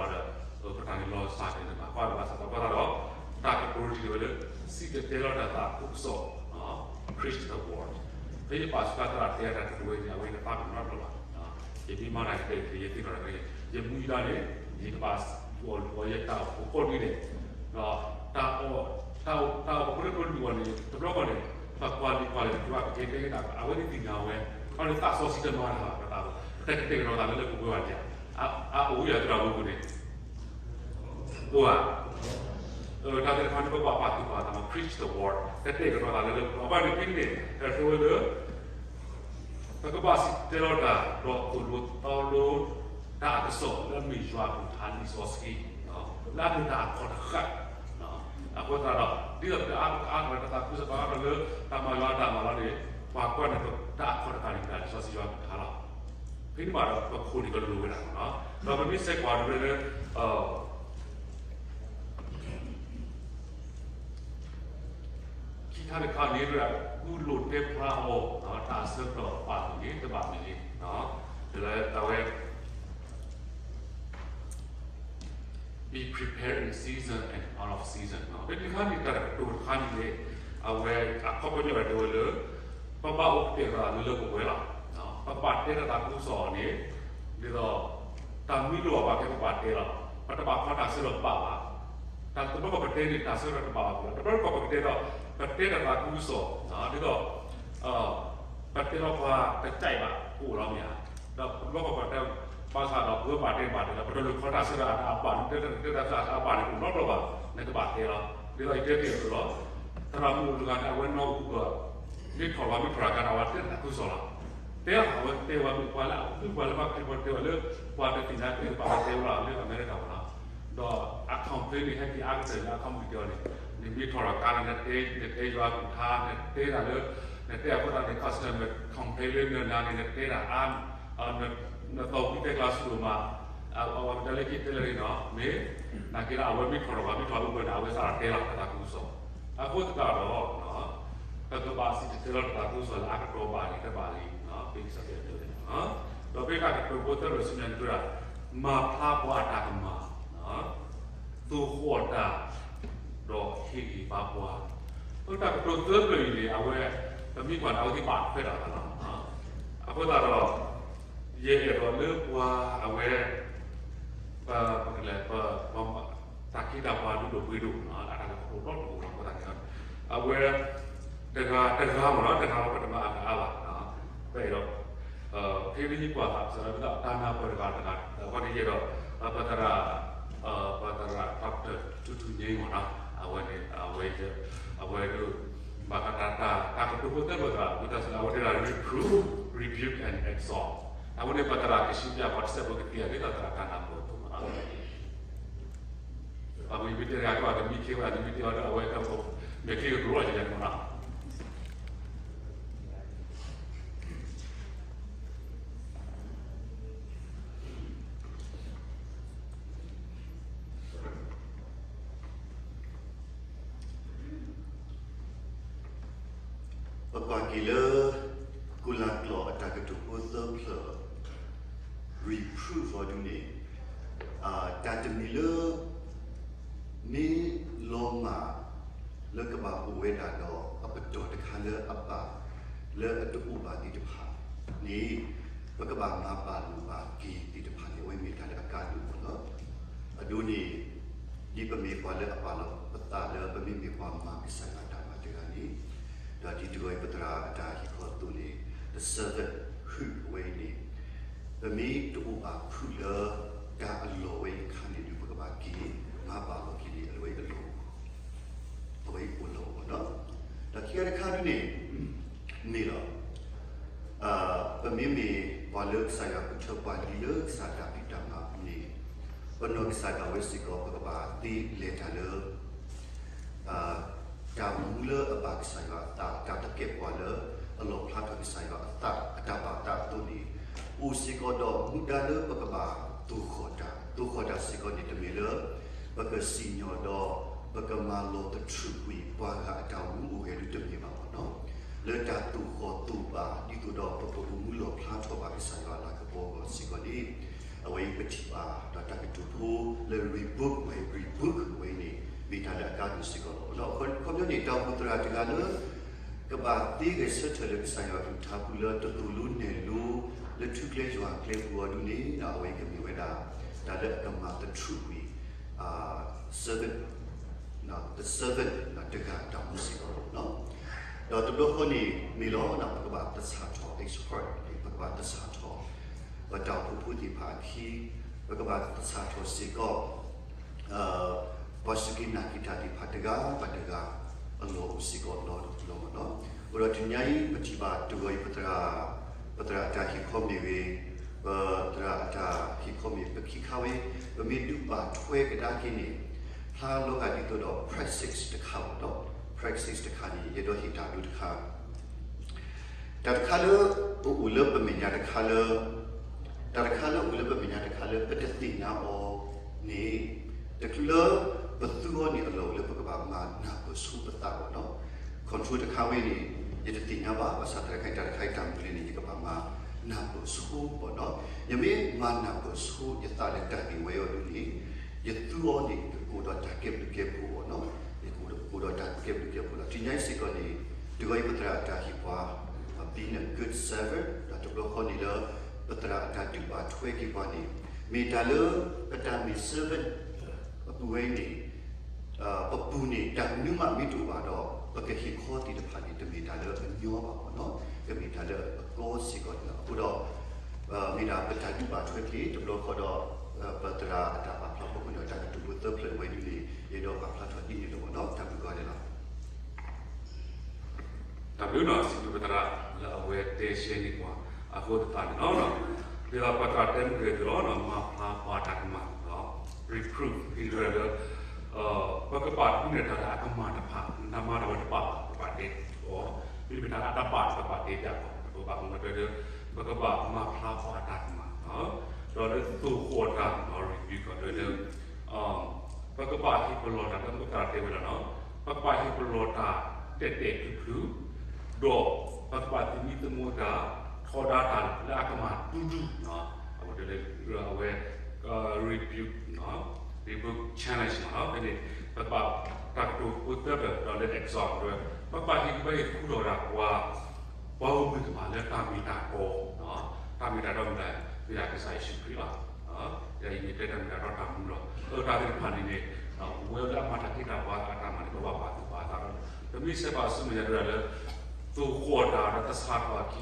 လီၤဒီး ပတၢ်န့ၣ်လီၤစၢ်က့ၤန့ၣ်ဘၣ် ကွၢ်လၢဘၣ်ဆၣ်ဒီး ပှၤသးဒီး တၢ်ကတိၤတထံၣ်ဝဲလၢ စံၣ်တဲၤတဲလီၤတၢ်သးခုကစီၣ် preach the word. ဖဲယပာ်ဆူၣ်သရၣ်တဲအတၢ်ကတိၤဝဲန့ၣ် အဝဲယသးပ့ၤနီၣ်တဘျီဘၣ်. ယမ့ၢ်မၤတၢ်ကတဲာ်ကတီၤ ယသ့ၣ်နီၣ်တၢ်ကဲ ယမူယဒါန့ၣ် ယကဘၣ်အီၤယတၢ်အိၣ်ဖှိၣ်ကိးနွံဒဲး, ဒီးတၢ်အီၣ် တၢ်အိၣ်ဖှိၣ်လၢပလူၤအီၤန့ၣ် တဘျီဃီန့ၣ် ပကွၢ်လံာ်ကွၢ်လဲၢ်တက့ၢ် ပကတဲက့ၤတၢ် အဝဲသ့ၣ်သ့ၣ်ညါဝဲ အဝဲသ့ၣ်သးစီဆှံတမၤတၢ်ဘၣ် ပတၢ် ပတကတဲာ်ကတီၤသးလၢလၢပှဲၤပှဲၤဘၣ်န့ၣ် အအိၣ်ဝဲယၤသရၣ်ဖိပူၤန့ၣ် အိၣ်ဧါ. တၢ်သ့ၣ်တဖၣ်န့ၣ် ပဘၣ်ပာ်သူၣ်ပာ်သး preach the word ကတဲာ်ကတီၤသးလၢလၢပှဲၤပှဲၤဘၣ်န့ၣ် ဖဲန့ၣ် တၢ်တဲဝဲလၢ ပကဘၣ်စံၣ်တဲၤတဲလီၤတၢ် ဒီးသိၣ်လိသီလိ တၢ်အကစီၣ်လၢအမ့ၢ်ယွၤအကလုၢ်ကထါလံာ်စီဆှံ လၢအမ့ၢ်တၢ်အခီၣ်တဃာ် အဃိသတးဒီး ဒ်သိးပကအါထီၣ်တၢ်သးခုကစီၣ် ပကအါထီၣ်လၢတၢ်မၤယွၤအတၢ်မၤလီၤန့ၣ် ပှၤကွၢ်န့ၣ် တၢ်အခီၣ်တဃာ်န့ၣ် မ့ၢ်ဒၣ်လံာ်စီဆှံယွၤအကလုၢ်ကထါလီၤ. ဖဲန့ၣ်ဘၣ်ဒီး ပခိၣ်န့ၣ်ကလိၤဝဲဒၣ်လီၤ. ဒီးပမ့ၢ်ဆဲးကွၢ်ဒၣ်ဝဲလၢ ခံခါတခါန့ၣ် ဝဲဒၣ် ဃုလိၣ်တဲဖျါအီၤ တၢ်အဆၢကတီၢ်ဘၣ်မ့ၢ်ဂ့ၤ တဘၣ်မ့ၢ်ဂ့ၤ ဒီးလၢတၢ်ဝဲ be prepared in season and out of season ဖဲန့ၣ်တခါန့ၣ် တၢ်ကတိၤတခါန့ၣ်န့ၣ် အဝဲအခီပညီဒၣ်တဲဝဲလၢ ပဘၣ်အိၣ်ကတဲာ်ကတီၤသးလၢလၢပှဲၤပှဲၤလီၤ. ပဘၣ်တဲတၢ်သးခုကစီၣ်န့ၣ် ဒ်သိး တၢ်မံလိာ်ဘၣ်ကဲပဘၣ်တဲလီၤ. ပတဘၣ်ဖီတၢ်ဆၢကတီၢ်ဘၣ်ဘၣ်. တၢ်တဘျီကီၢ်ပတဲန့ၣ် တၢ်ဆၢကတီၢ်တဘၣ်ဘၣ်ပူၤလီၤ. တဘျီကီၢ်ပကတဲဒီး ပတဲတၢ်သးခုကစီၣ် ဒ်သိး ပတဲလီၤပှၤတကြိုက်ဘၣ် ကအိၣ်လီၤမ့ၢ်ဧါ. ဒီးတဘျီကီၢ်ပတဲ ဘၣ်ဆၣ်ဒီး ပဝဲဘၣ်တဲဘၣ်တဲလီၤ ပတလိၣ်ဖီတၢ်ဆၢကတီၢ်အဘၣ် နတဲတၢ်သးအဘၣ်န့ၣ် ပနီတဘျီဘၣ် နကဘၣ်တဲလီၤ. ဒ်သိးယတဲတ့ၢ်အသိးလီၤ. သရၣ်မုၣ်အိၣ်တဂၤန့ၣ် အဝဲနီၢ်ဟူဒီး မ့ၢ်ထီၣ်ဘၣ်မ့ၢ်ထီၣ်တၢ်ကါန့ၣ် အဝဲတဲတၢ်သးခုကစီၣ်လီၤ. တဲအဝဲတဲဝဲမ့ၢ်ပှၤလၢအ ပှၤလၢဘၣ်ခရံာ်ဖိတဲဝဲလၢ ပှၤတသ့ၣ်ညါတဲဘၣ်တဲဝဲလီၤလၢအမဲရကၤမ့ၢ်နီၤ. ဒီးအ complain န့ၣ် ဟဲက့ၤအါကတၢၢ်လၢအခီပညီတဲအီၤန့ၣ် နမ့ၢ်ထီၣ်ဒီးကါန့ၣ် နတဲ နတဲယွၤအကလုၢ်ကထါ နတဲတၢ်လၢ နတဲအဃိသတးန့ၣ် customer complain လၢနၤန့ၣ် နတဲတၢ်အါ နသီၣ်ဝံတဲကျါဆူၣ်ဒိၣ်မး အဝဲပတဲလၢခံတဲလၢန့ၣ်နီၤ မ့ၢ် နာ်က့ဒီးအဝဲမ့ၢ်ထီၣ်ဒီးပှၤမ့ၢ်ထီၣ်အိၣ်ဘၣ်န့ၣ် အဝဲစးထီၣ်တဲလီၤတၢ်သးခုကစီၣ် အဃိသတးဒီး ပကဘၣ်စံၣ်တဲၤတဲလီၤတၢ်သးခုကစီၣ်လၢအကတီၢ်ဘၣ်လံတဘၣ်လံ ပကစၢ်တဲတဲန့ၣ် ဒီးဖဲတၢ်ကတိၤဖိသၢဒီးဆူညါန့ၣ် မၤဖျါပှၤအတၢ်ကမၣ် သိၣ်ဃီၣ်တၢ် ဒီးဟ့ၣ်ဂံၢ်ဘါပှၤ တၢ်ကတိၤသၢဖျၢၣ်အံၤန့ၣ် အဝဲ ပမ့ၢ်ကွၢ်န့ၣ် အဝဲသ့ၣ်ပာ်ထွဲထီၣ်အသးလီၤ. အဃိသတးဒီး ယအဲၣ်ဒိးလၢပှၤအဝဲ ပ ပကလဲၤ ပ ပ တၢ်ခ့တၢ်ပှၤဒိၣ်ဒိၣ်ပှ့ၤဒိၣ် အတၢ်ကတိၤလီၤတအိၣ်လီၤ အဃိသတးန့ၣ် အဝဲ တဂၤတဂၤမ့ၢ်နီၤ တဂၤလီၤ ပတမၤအဂၤအါဘၣ်. ပအဲၣ်ဒိး ဖဲလၢယကွၢ်သး ပစံးလၢတၢ်နၢ်ပၢၢ်တဂၤတဂၤ အဃိန့ၣ်ယအဲၣ်ဒိး ပသရၣ် ပသရၣ် Doctor ထူထူညိမ့ၢ်နီၤ အဝဲန့ၣ် အဝဲ အဝဲဒၣ် ဘၣ်ဃးတၢ် တၢ်ကတိၤဖိသၢဖျၢၣ်သရၣ် ဝံသးစူၤ အဝဲတဲဒၣ် reprove, rebuke and exhort. အဝဲန့ၣ် ပသရၣ်ကဆူပျၢ်ပှၤတစဲးဖိကသ့ၣ်ညါလၢသရၣ်တၢ်နၢ်ပၢၢ်အသိးမ့ၢ်နီၤ အဝဲမ့ၢ်တဲတဂၤကဘၣ်တမံခ့ဝဲ တမံတဲအီၤဒီး အဝဲက မဲာ်ချံကကျိၤလီၤယဲၢ်မ့ၢ်နီၤ ပကွၢ်က့ၤလၢ ကိၤလၤကျိာ်အတၢ်ကတိၤဖိသၢဖျၢၣ် reprove အီၤဒ်န့ၣ် တၢ်တမံၤလၢ မ့ၢ်လီၤမၢ် လၢကဘၣ်အိၣ်ဝဲဒၣ်ဒီး အပတီၢ်တခါလၢအဘၣ် လၢအတအိၣ်ဘၣ်သ့ၣ်တဖၣ်န့ၣ် ပကဘၣ်မၤပာ်လိာ်ဘၣ်က့ၤသ့ၣ်တဖၣ်န့ၣ် အဝဲမ့ၢ်တၢ်လၢအကါဒိၣ်မ့ၢ်နီၤ အဒိန့ၣ် ဒ်ပမ့ၢ်ပှၤလၢအပာ်လီၤပသးလၢ ပမ့မ့ၢ်ပှၤမၤကစၢ်ယွၤအတၢ်မၤတဂၤန့ၣ် ဒီးဒ်တဂီၤအံၤပသရၣ်အတၢ်ဟ့ၣ်ခီအသိးန့ၣ် the servanthood အဝဲအံၤန့ၣ် ပမ့ၢ်တအိၣ်ဘၣ်ဖုးလၢ တၢ်အလီၢ်ဝဲအံၤအခါန့ၣ်ဒုး ပကဘၣ်က့ၤမၤပာ်လီၤက့ၤန့ၣ် အဝဲအလီၢ် အဝဲအံၤအိၣ်လီၤမ့ၢ်နီၤ ဒီးခံခါတခါဒုန့ၣ် မ့ၢ်လီၤ ပမ့မ့ၢ်ပှၤလၢကစၢ်ယွၤဃုထၢပှၤလံလၢကစၢ်တၢ်ဖံးတၢ်မၤအပူၤန့ၣ် ပနီၢ်ကစၢ်ဒၣ်ဝဲစ့ၢ်ကီး ပကဘၣ်သ့လဲၤတၢ်လၢ တၢ်အိၣ်မူလၢအဘၣ်ကစၢ်ယွၤအသး တၢ်တကဲာ်ပဝးလၢ အလီၣ်ဖျါထီၣ်ကစၢ်ယွၤအသး အတၢ်ဘၣ်အသးအသိးန့ၣ် အိၣ်စ့ၢ်ကီးဒီးမူဒါလၢပကဘၣ်သိၣ်ဃီၣ်တၢ် သိၣ်ဃီၣ်တၢ်စ့ၢ်ကီးန့ၣ် တမ့ၢ်လၢ ပကစံၣ်ညီၣ်ဒီး ပကမၤလီၤသထြုးကွံာ်ပှၤဂၤအတၢ်အိၣ်မူအိၣ်ဂဲၤဒ်တမ့ၢ်ဘၣ်မ့ၢ်နီၤ လၢတၢ်သိၣ်ဃီၣ်သိၣ်ဘၣ် ဒ်သိးဒီး ပကအိၣ်မူလီၣ်ဖျါထီၣ်ဘၣ်ကစၢ်ယွၤအလၤကပီၤအဂီၢ်စ့ၢ်ကီးန့ၣ် အဝဲအံၤပထံၣ်ဘၣ် ဒီးတၢ်ကတိၤဖိလၢ rebuke ဝဲ rebuke ဝဲအံၤန့ၣ် မ့ၢ်တၢ်လၢအကါဒိၣ်စ့ၢ်ကီးလီၤ. အခီပညီန့ၣ် တၢ်အိၣ်ဖှိၣ်သရၣ်တဂၤလၢ ကဘၣ်သ့ဂဲၤဆၢထၢၣ်လၢကစၢ်ယွၤအကလုၢ်ကထါပူၤလၢတသိၣ်လိနဲၣ်လိ လၢထူကျဲယွၤကျဲပူၤအီၤဒ်န့ၣ် အဝဲအံၤကမ့ၢ်ဝဲဒၣ် တၢ်လၢအကမၤသထြုးကွံာ် servant, the servant တဂၤအတၢ်အိၣ်မူစ့ၢ်ကီးလီၤ. ဒီးတဘျီဃီန့ၣ် မ့ၢ်လီၤ ပကဘၣ်သဆၣ်ထီၣ် exhort ပကဘၣ်သဆၣ်ထီၣ် ပတၢ်အိၣ်ဖှိၣ်ဖိသ့ၣ်တဖၣ်အခံ ပကဘၣ်သဆၣ်ထီၣ်စ့ၢ်ကီး ပှၤစူၢ်က့ၤနာ်က့ၤတၢ်သ့ၣ်တဖၣ်တဂၤဘၣ်တဂၤ အလီၢ်အိၣ်စ့ၢ်ကီးလီၤတလီၢ်မ့ၢ်နီၤ. အဃိဒီးတနံၤညါအံၤ ပထံၣ်ဘၣ်တဂီၤအံၤ ပသရၣ် ပသရၣ်အတၢ်ဟ့ၣ်ခီမ့ၢ်ဂ့ၤ, ပသရၣ်အတၢ်ဟ့ၣ်ခီမ့ၢ်ပခံခါဝဲ, ပမ့ၢ်ဒုးဘၣ်ထွဲကဒါက့ၤန့ၣ် ဖျါလီၤဂာ်ဒ်သိးဒီး praxis တခါမ့ၢ်နီၤ. praxis တခါန့ၣ် ယအဲၣ်ဒိးဟ့ၣ်တၢ်ဒိတခါ တၢ်တခါလၢအိၣ်လၢပမဲာ်ညါတခါလၢ, တၢ်တခါလၢအိၣ်လၢပမဲာ်ညါတခါလၢ ပတသ့ၣ်ညါအီၤန့ၣ်, တချုးလၢပသူအီၤန့ၣ် အလီၢ်အိၣ်လၢပကဘၣ်မၤနၢ်ပၢၢ်ဆိပသးမ့ၢ်နီၤ. control တခါဝဲန့ၣ် ယတသ့ၣ်ညါဘၣ်, ဘၣ်ဆၣ်သနာ်က့ တၢ်တခါအံၤတၢ်မနုၤလဲၣ်န့ၣ် ယကဘၣ်မၤနၢ်ပၢၢ်ဆိမ့ၢ်နီၤ. ယမ့ၢ်မၤနၢ်ပၢၢ်ဆိယသးလၢတၢ်ဂ့ၢ်ဝဲအီၤဒ်န့ၣ် ယသူအီၤန့ၣ် ယကအိၣ်ဒီးတၢ်ကဲဘျုးကဲဖှိၣ်မ့ၢ်နီၤ. ယကအိၣ်ဒီးတၢ်ကဲဘျုးကဲဖှိၣ်လီၤ. တနံၤညါအံၤစ့ၢ်ကီးန့ၣ် တဂီၤအံၤပသရၣ်အတၢ်ဟ့ၣ်ပှၤ being a good servant ဒီးတဘျီဃီန့ၣ်လၢ ပသရၣ်အတၢ်ဒုးဘၣ်ထွဲက့ၤပှၤန့ၣ် မ့ၢ်တၢ်လၢပတၢ်မ့ၢ် servant အပူၤဝဲအံၤန့ၣ် ပပူၤန့ၣ် တၢ်မနုၤမးမ့ၢ်တအိၣ်ဘၣ်ဒီး ပကဟ့ၣ်ခီသ့ၣ်တဖၣ်န့ၣ် တမ့ၢ်တၢ်လၢအညီဘၣ်မ့ၢ်နီၤ, ကမ့ၢ်တၢ်လၢအကီစ့ၢ်ကီးန့ၣ်လီၤ. အဃိဒီး မ့ၢ်ဒၣ်ပတၢ်ဒုးဘၣ်ထွဲက့ၤ တဘျီဃီဒီး ပသရၣ်အတၢ်ပာ်ဖျါဖီခိၣ်န့ၣ် တၢ်ကတိၤဖိသၢဖျၢၣ်ဝဲဒ်န့ၣ် ယအဲၣ်ဒိးပာ်ဖျါထီၣ်ဒ်န့ၣ်လီၤမ့ၢ်နီၤ. တၢ်ဘျုးကီးန့ၣ်လီၤ. တၢ်ဘျုးနီၤ စံးဘျုးပသရၣ်လၢအဝဲတဲရှဲန့ၢ်ပှၤ အဃိသတးန့ၣ်လီၤ. ဒ်သိးပသရၣ်တဲမုၢ်က့ၤသုလီၤ မၤဖျါပှၤတၢ်ကမၣ် reprove ဟံးရဲၣ်လၢ ပကဘၣ်ဒုးနဲၣ်တၢ်လၢအကမၣ်တဖၣ် နမၤတၢ်ဝဲတဘၣ်ဘၣ် ပကဘၣ်တဲအီၤ, မ့မ့ၢ်တၢ်လၢအတဘၣ် ပကဘၣ်တဲဘၣ်အီၤ, ပကဘၣ်မၤတၢ်လၢ ပကဘၣ်မၤဖျါပှၤတၢ်ကမၣ် ဒီးလၢသိၣ်ဃီၣ်တၢ် rebuke ဒီးလၢ ပကဘၣ်ဟ့ၣ်ပလီၢ်တၢ်လၢမုၢ်သရၣ်တဲဝဲဒၣ်နီၤ, ပကဘၣ်ဟ့ၣ်ပလီၢ်တၢ်တဲာ်တဲာ်ဖျုးဖျုး, ဒီးပကဘၣ်သမံသမိးတၢ် ထီဒါတၢ်လၢအကမၣ်ဒူဒူ, အဝဲတဲလၢအဝဲ rebuke နီၤ ဒီး book challenge မ့ၢ်နီၤ ဖဲန့ၣ် ပဘၣ်တၢ်ကတိၤဖိသၢဘျၢၣ်ဒီးလၢ exhort ဒီး ပဘၣ်ဟ့ၣ်ဂံၢ်ဘါဟ့ၣ်ခူၣ်ထီၣ်ဝဲဒၣ်ပှၤ ပှၤဂီၢ်မုၢ်တဖၣ်လၢတၢ်မ့ၢ်တၢ်တီ တၢ်မ့ၢ်တၢ်တီမ့ၢ်ဒၣ် မ့ၢ်ဒၣ်ကစၢ်ယ့ၣ်ၡူးခရံာ်လီၤ. ယအံၤမ့ၢ်တဲတၢ်မ့ၢ်တၢ်တီတၢ်မူလီၤ. အတၢ်သ့ၣ်တဖၣ်န့ၣ်န့ၣ် ပဝဲလၢအမၤတၢ်သ့တၢ်ဘၣ်အတၢ်မၤန့ၣ် ပဘၣ်ပာ်သူၣ်ပာ်သးလီၤ. ပမ့ၢ်ဆဲးဘၣ်ဆူမဲာ်ညါတဲဝဲဒၣ်လၢ သိၣ်ဃီၣ်တၢ်ဒီးသဆၣ်ထီၣ်အခံ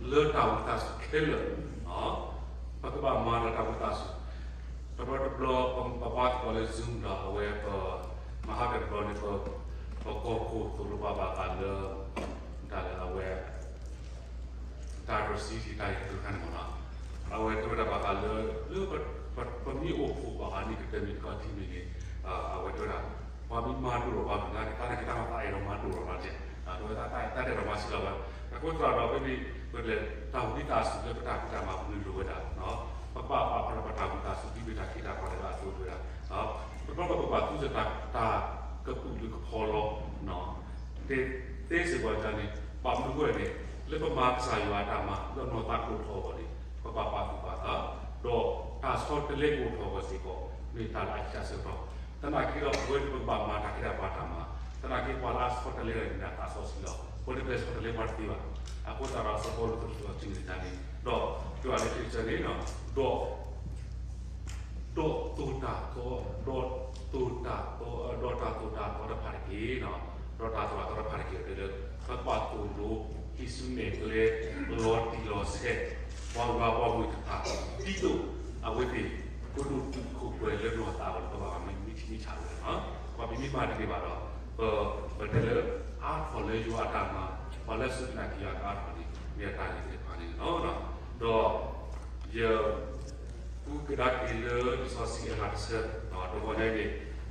လၢတၢ်ဝံသးစူၤခဲလၢာ် ပကဘၣ်မၤတၢ်တၢ်ဝံသးစူၤ, တဘျီတဘျီ ပဘါသကိးလၢ Zoom ဒီး အဝဲပမၤဟးကတဘျီန့ၣ် ပကီၢ်ခိၣ်သိၣ်လိပှၤဘၣ်ဃးလၢ တၢ်လၢအဝဲ တၢ်တြီဆံးတၢ်အံၤတခါန့ၣ်မ့ၢ်နီၤ, အဝဲတဲဝဲဒၣ်ဘၣ်ဃးလၢ လၢပမ့ၢ်အိၣ်ဖှိၣ်ဘၣ်ဃးန့ၣ် ကတၢၢ်မ့ၢ်တခီထံမ့ၢ်န့ၣ် အဝဲတဲဝဲဒၣ် ပှၤမ့ၢ်မၤဒိၣ်ထီၣ်ပှၤကညီ ကတၢၢ်န့ၣ်ကတၢၢ်မ့ၢ်သးအဲၣ်ဒိးမၤဒိၣ်ထီၣ်လီၤန့ၣ် တဲဝဲဒၣ်တၢ်အဲၣ်ဒိးမၤစံးလီၤဝဲ, အဃိသတးဒီး ဖဲန့ၣ် ပကလဲၤတၢ်ဝံသးစူၤလၢပတၢ်ဖံးတၢ်မၤပူၤန့ၣ်လိၣ်ဝဲဒၣ် ပဘၣ်ပာ်ဖျါထီၣ်ပတၢ်ဝံသးစူၤ ဒ်မ့ၢ်တၢ်ခ့တၢ်ပှၤတဂၤအသိးတဲဝဲဒၣ်, တဘျီဘျီပဘၣ်သူစ့ၢ်တၢ် တၢ်ကပူၤလၢကဖီလီၤ တဲသ့စ့ၢ်ကီးန့ၣ် ဘၣ်မနုၤအဃိန့ၣ် လၢပမၤကစၢ်ယွၤအတၢ်မၤ လၢနီၢ်သးကအိၣ်ထီၣ်အဂီၢ်န့ၣ် ပဘၣ်ပာ်သူၣ်ပာ်သး, ဒီးတၢ်ဆီတလဲကအိၣ်ထီၣ်အဂီၢ်စ့ၢ်ကီး မ့ၢ်တၢ်လၢအဆံးအဆၢကတီၢ်, သနာ်က့ဒီး ပဝဲပကဘၣ်မၤတၢ်ခ့တၢ်ပှၤတၢ်မၤ, သနာ်က့ပှၤလၢအဆီတလဲတဂၤန့ၣ် တၢ်သးစီဆှံလီၤ, ပဝဲတဖၣ်ဆီတလဲပှၤတသ့ဘၣ်, အဃိသတးဒီး စီၤပီလူးသိၣ်တံၢ်န့ၣ်န့ၣ် ဒီး ကၠိအလၢခံကတၢၢ်န့ၣ် ဒီး ဒီးသိၣ်တၢ်သီ, ဒီးသိၣ်တၢ်သီ, ဒီးတၢ်သိၣ်တၢ်သီတဖၣ်တက့ၢ်, ဒီးတၢ်သိၣ်တၢ်သီတဖၣ်တက့ၢ် တဲလၢ ပဘၣ်သိၣ်လိ ဟံးစုနဲၣ်ကျဲ လီၤတံၢ်လီၤဆဲး ပှၤဂၤပှၤဂီၢ်မုၢ်တဖၣ် ဒ်သိးအဝဲသ့ၣ် ကဒိၣ်တုာ်ခိၣ်ပှဲၤလၢနီၢ်သးအဂီၢ်န့ၣ် ပဘၣ်မၤမ့ၢ်ထံမ့ၢ်ဆးဝဲလီၤ. ပှၤမ့မ့ၢ်မၤတန့ၢ်ဘၣ်ဒီး ပ ပတဲလၢ အါထီၣ်လၢယွၤအတၢ်မၤ, ပှၤလၢအစူၢ်က့ၤနာ်က့ၤယွၤအါထီၣ်န့ၣ် မ့ၢ်အတၢ်ဂ့ၢ်သ့ၣ်တဖၣ်န့ၣ်လီၤ. ဒီး ယ ဃုကဒါက့ၤလၢလံာ်စီဆှံအဂၤတဆၢ, တဂီၤညါအံၤန့ၣ်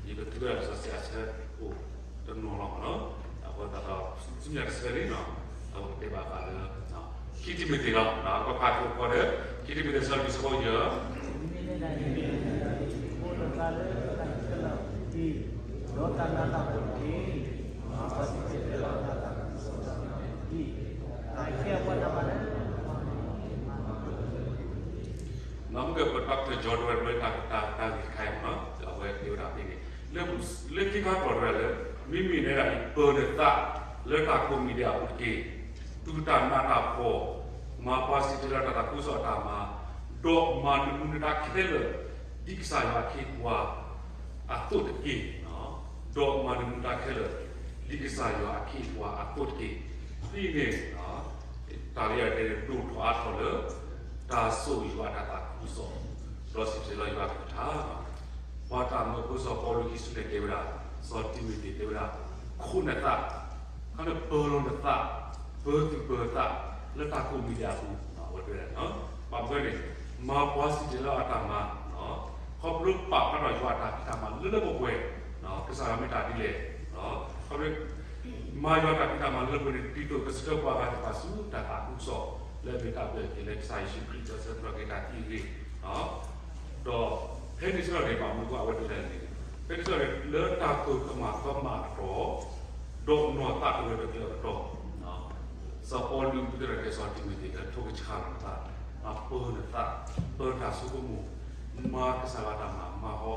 ယကထုးဝဲဒၣ်လံာ်စီဆှံအဆၢအိၣ်တနီၤလီၤမ့ၢ်နီၤ, အဃိသတးဒီး ဆူညါတဆၢန့ၣ် အဝဲကတဲဘၣ်ဃးလၢ ခံတံၤမသ့းလီၤ, ပကဖးသကိးဒီး ခံတံၤမသ့း ဆၢလွံၢ်ဆၢဖိယဲၢ် ဒီးတၢ်နးတၢ်ဖှီၣ်တက့ၢ်, တၢ်ခဲအံၤပှၤတၢ်မၤလၢ မ့ၢ်ကပတီၢ်ကတီၢ်ကၠီတဲဝဲဒၣ်လၢတၢ် တၢ် တၢ်ဂ့ၢ်တခါအံၤမ့ၢ်နီၤ, အဝဲတဲဝဲဒၣ်ဖဲန့ၣ် လၢ လၢခံခါကတီၢ်တဲဝဲဒၣ်လၢ မ့မ့ၢ်နဲဒၣ်အံၤ ပၢၤနသးလၢတၢ်ကိးမံၤဒဲးအပူၤတက့ၢ်, သူၣ်တၢ်နးတၢ်ဖှီၣ်, မၤပှၤစံၣ်တဲၤတဲလီၤတၢ်သးခုကစီၣ်အတၢ်မၤ, ဒီးမၤနၢၤမူနၢၤတၢ်ခဲလၢာ် ဒ်ကစၢ်ယွၤအခ့အပှၤ အသိးတက့ၢ်. ဒီးမၤနၢၤမူနၢၤတၢ်ခဲလၢာ် ဒ်ကစၢ်ယွၤအခ့အပှၤအသိးတက့ၢ်. ဒ်န့ၣ် တၢ်လၢယတဲဒိၣ်ထီၣ်အါထီၣ်လၢ တၢ်ဆိၣ်ဂ့ၤယွၤအတၢ်သးခုကစီၣ်, ဒီးစံၣ်တဲၤတဲလီၤယွၤအကလုၢ်ကထါ, ပှၤတၢ်မၢဖိစီၤပီလူးဟံးစုနဲၣ်ကျဲဝဲဒၣ်, စီၤတံၤမသ့းတဲဝဲဒၣ်, ခိးနသး, ခီန့ၣ်ပၢၤလီၤနသး, ပၢၤသူၣ်ပၢၤသး လၢတၢ်ကိးမံၤဒဲးအပူၤ, အဝဲတဲဝဲဒၣ်, ဘၣ်မနုၤန့ၣ် မၤပှၤစံၣ်တဲၤတဲလီၤအတၢ်မၤ ခီဖျိပာ်ဖျါထီၣ်ယွၤအတၢ်ဖံးတၢ်မၤလၢလၢပှဲၤပှဲၤ, ကစၢ်ယွၤမ့ၢ်တၢ်ဒ်လဲၣ်, ခီဖျိ မၤယွၤတၢ်ဖံးတၢ်မၤလၢလၢပှဲၤပှဲၤန့ၣ် ဒ်သိးကဆှၢပှၤဂၤသ့ၣ်တဖၣ်ဆူတၢ်သးခုကစီၣ် လၢအမ့ၢ်တၢ်ဘျၢၣ်က့ၤလၢကစၢ်ယ့ၣ်ၡူးခရံာ် ဒီးဆၢကတီၢ်က့ၤတၢ်သံအဂ့ၢ်, ဒီးဖဲန့ၣ်ဆၢကတီၢ်န့ၣ် ဘၣ်မနုၤအဃိအဝဲတဲဒ်လဲၣ်န့ၣ်, ဖဲန့ၣ်ဆၢကတီၢ်န့ၣ် လၢတၢ်သိၣ်ကမၣ်ကမၣ်အကတီၢ် ဒီးနီၢ်သးကရၢၢ်တကရၢၢ်အကတီၢ် စီၤပီလူးတဲဒၣ်က့ၤစီၤတံၤမသ့းလၢ ထိးကဆှၣ်လီၤနသး, ပၢၤနသး, ပၢၤတၢ်ဆိကမိၣ်, မၤကစၢ်ယွၤတၢ်မၤ မၤဟီ,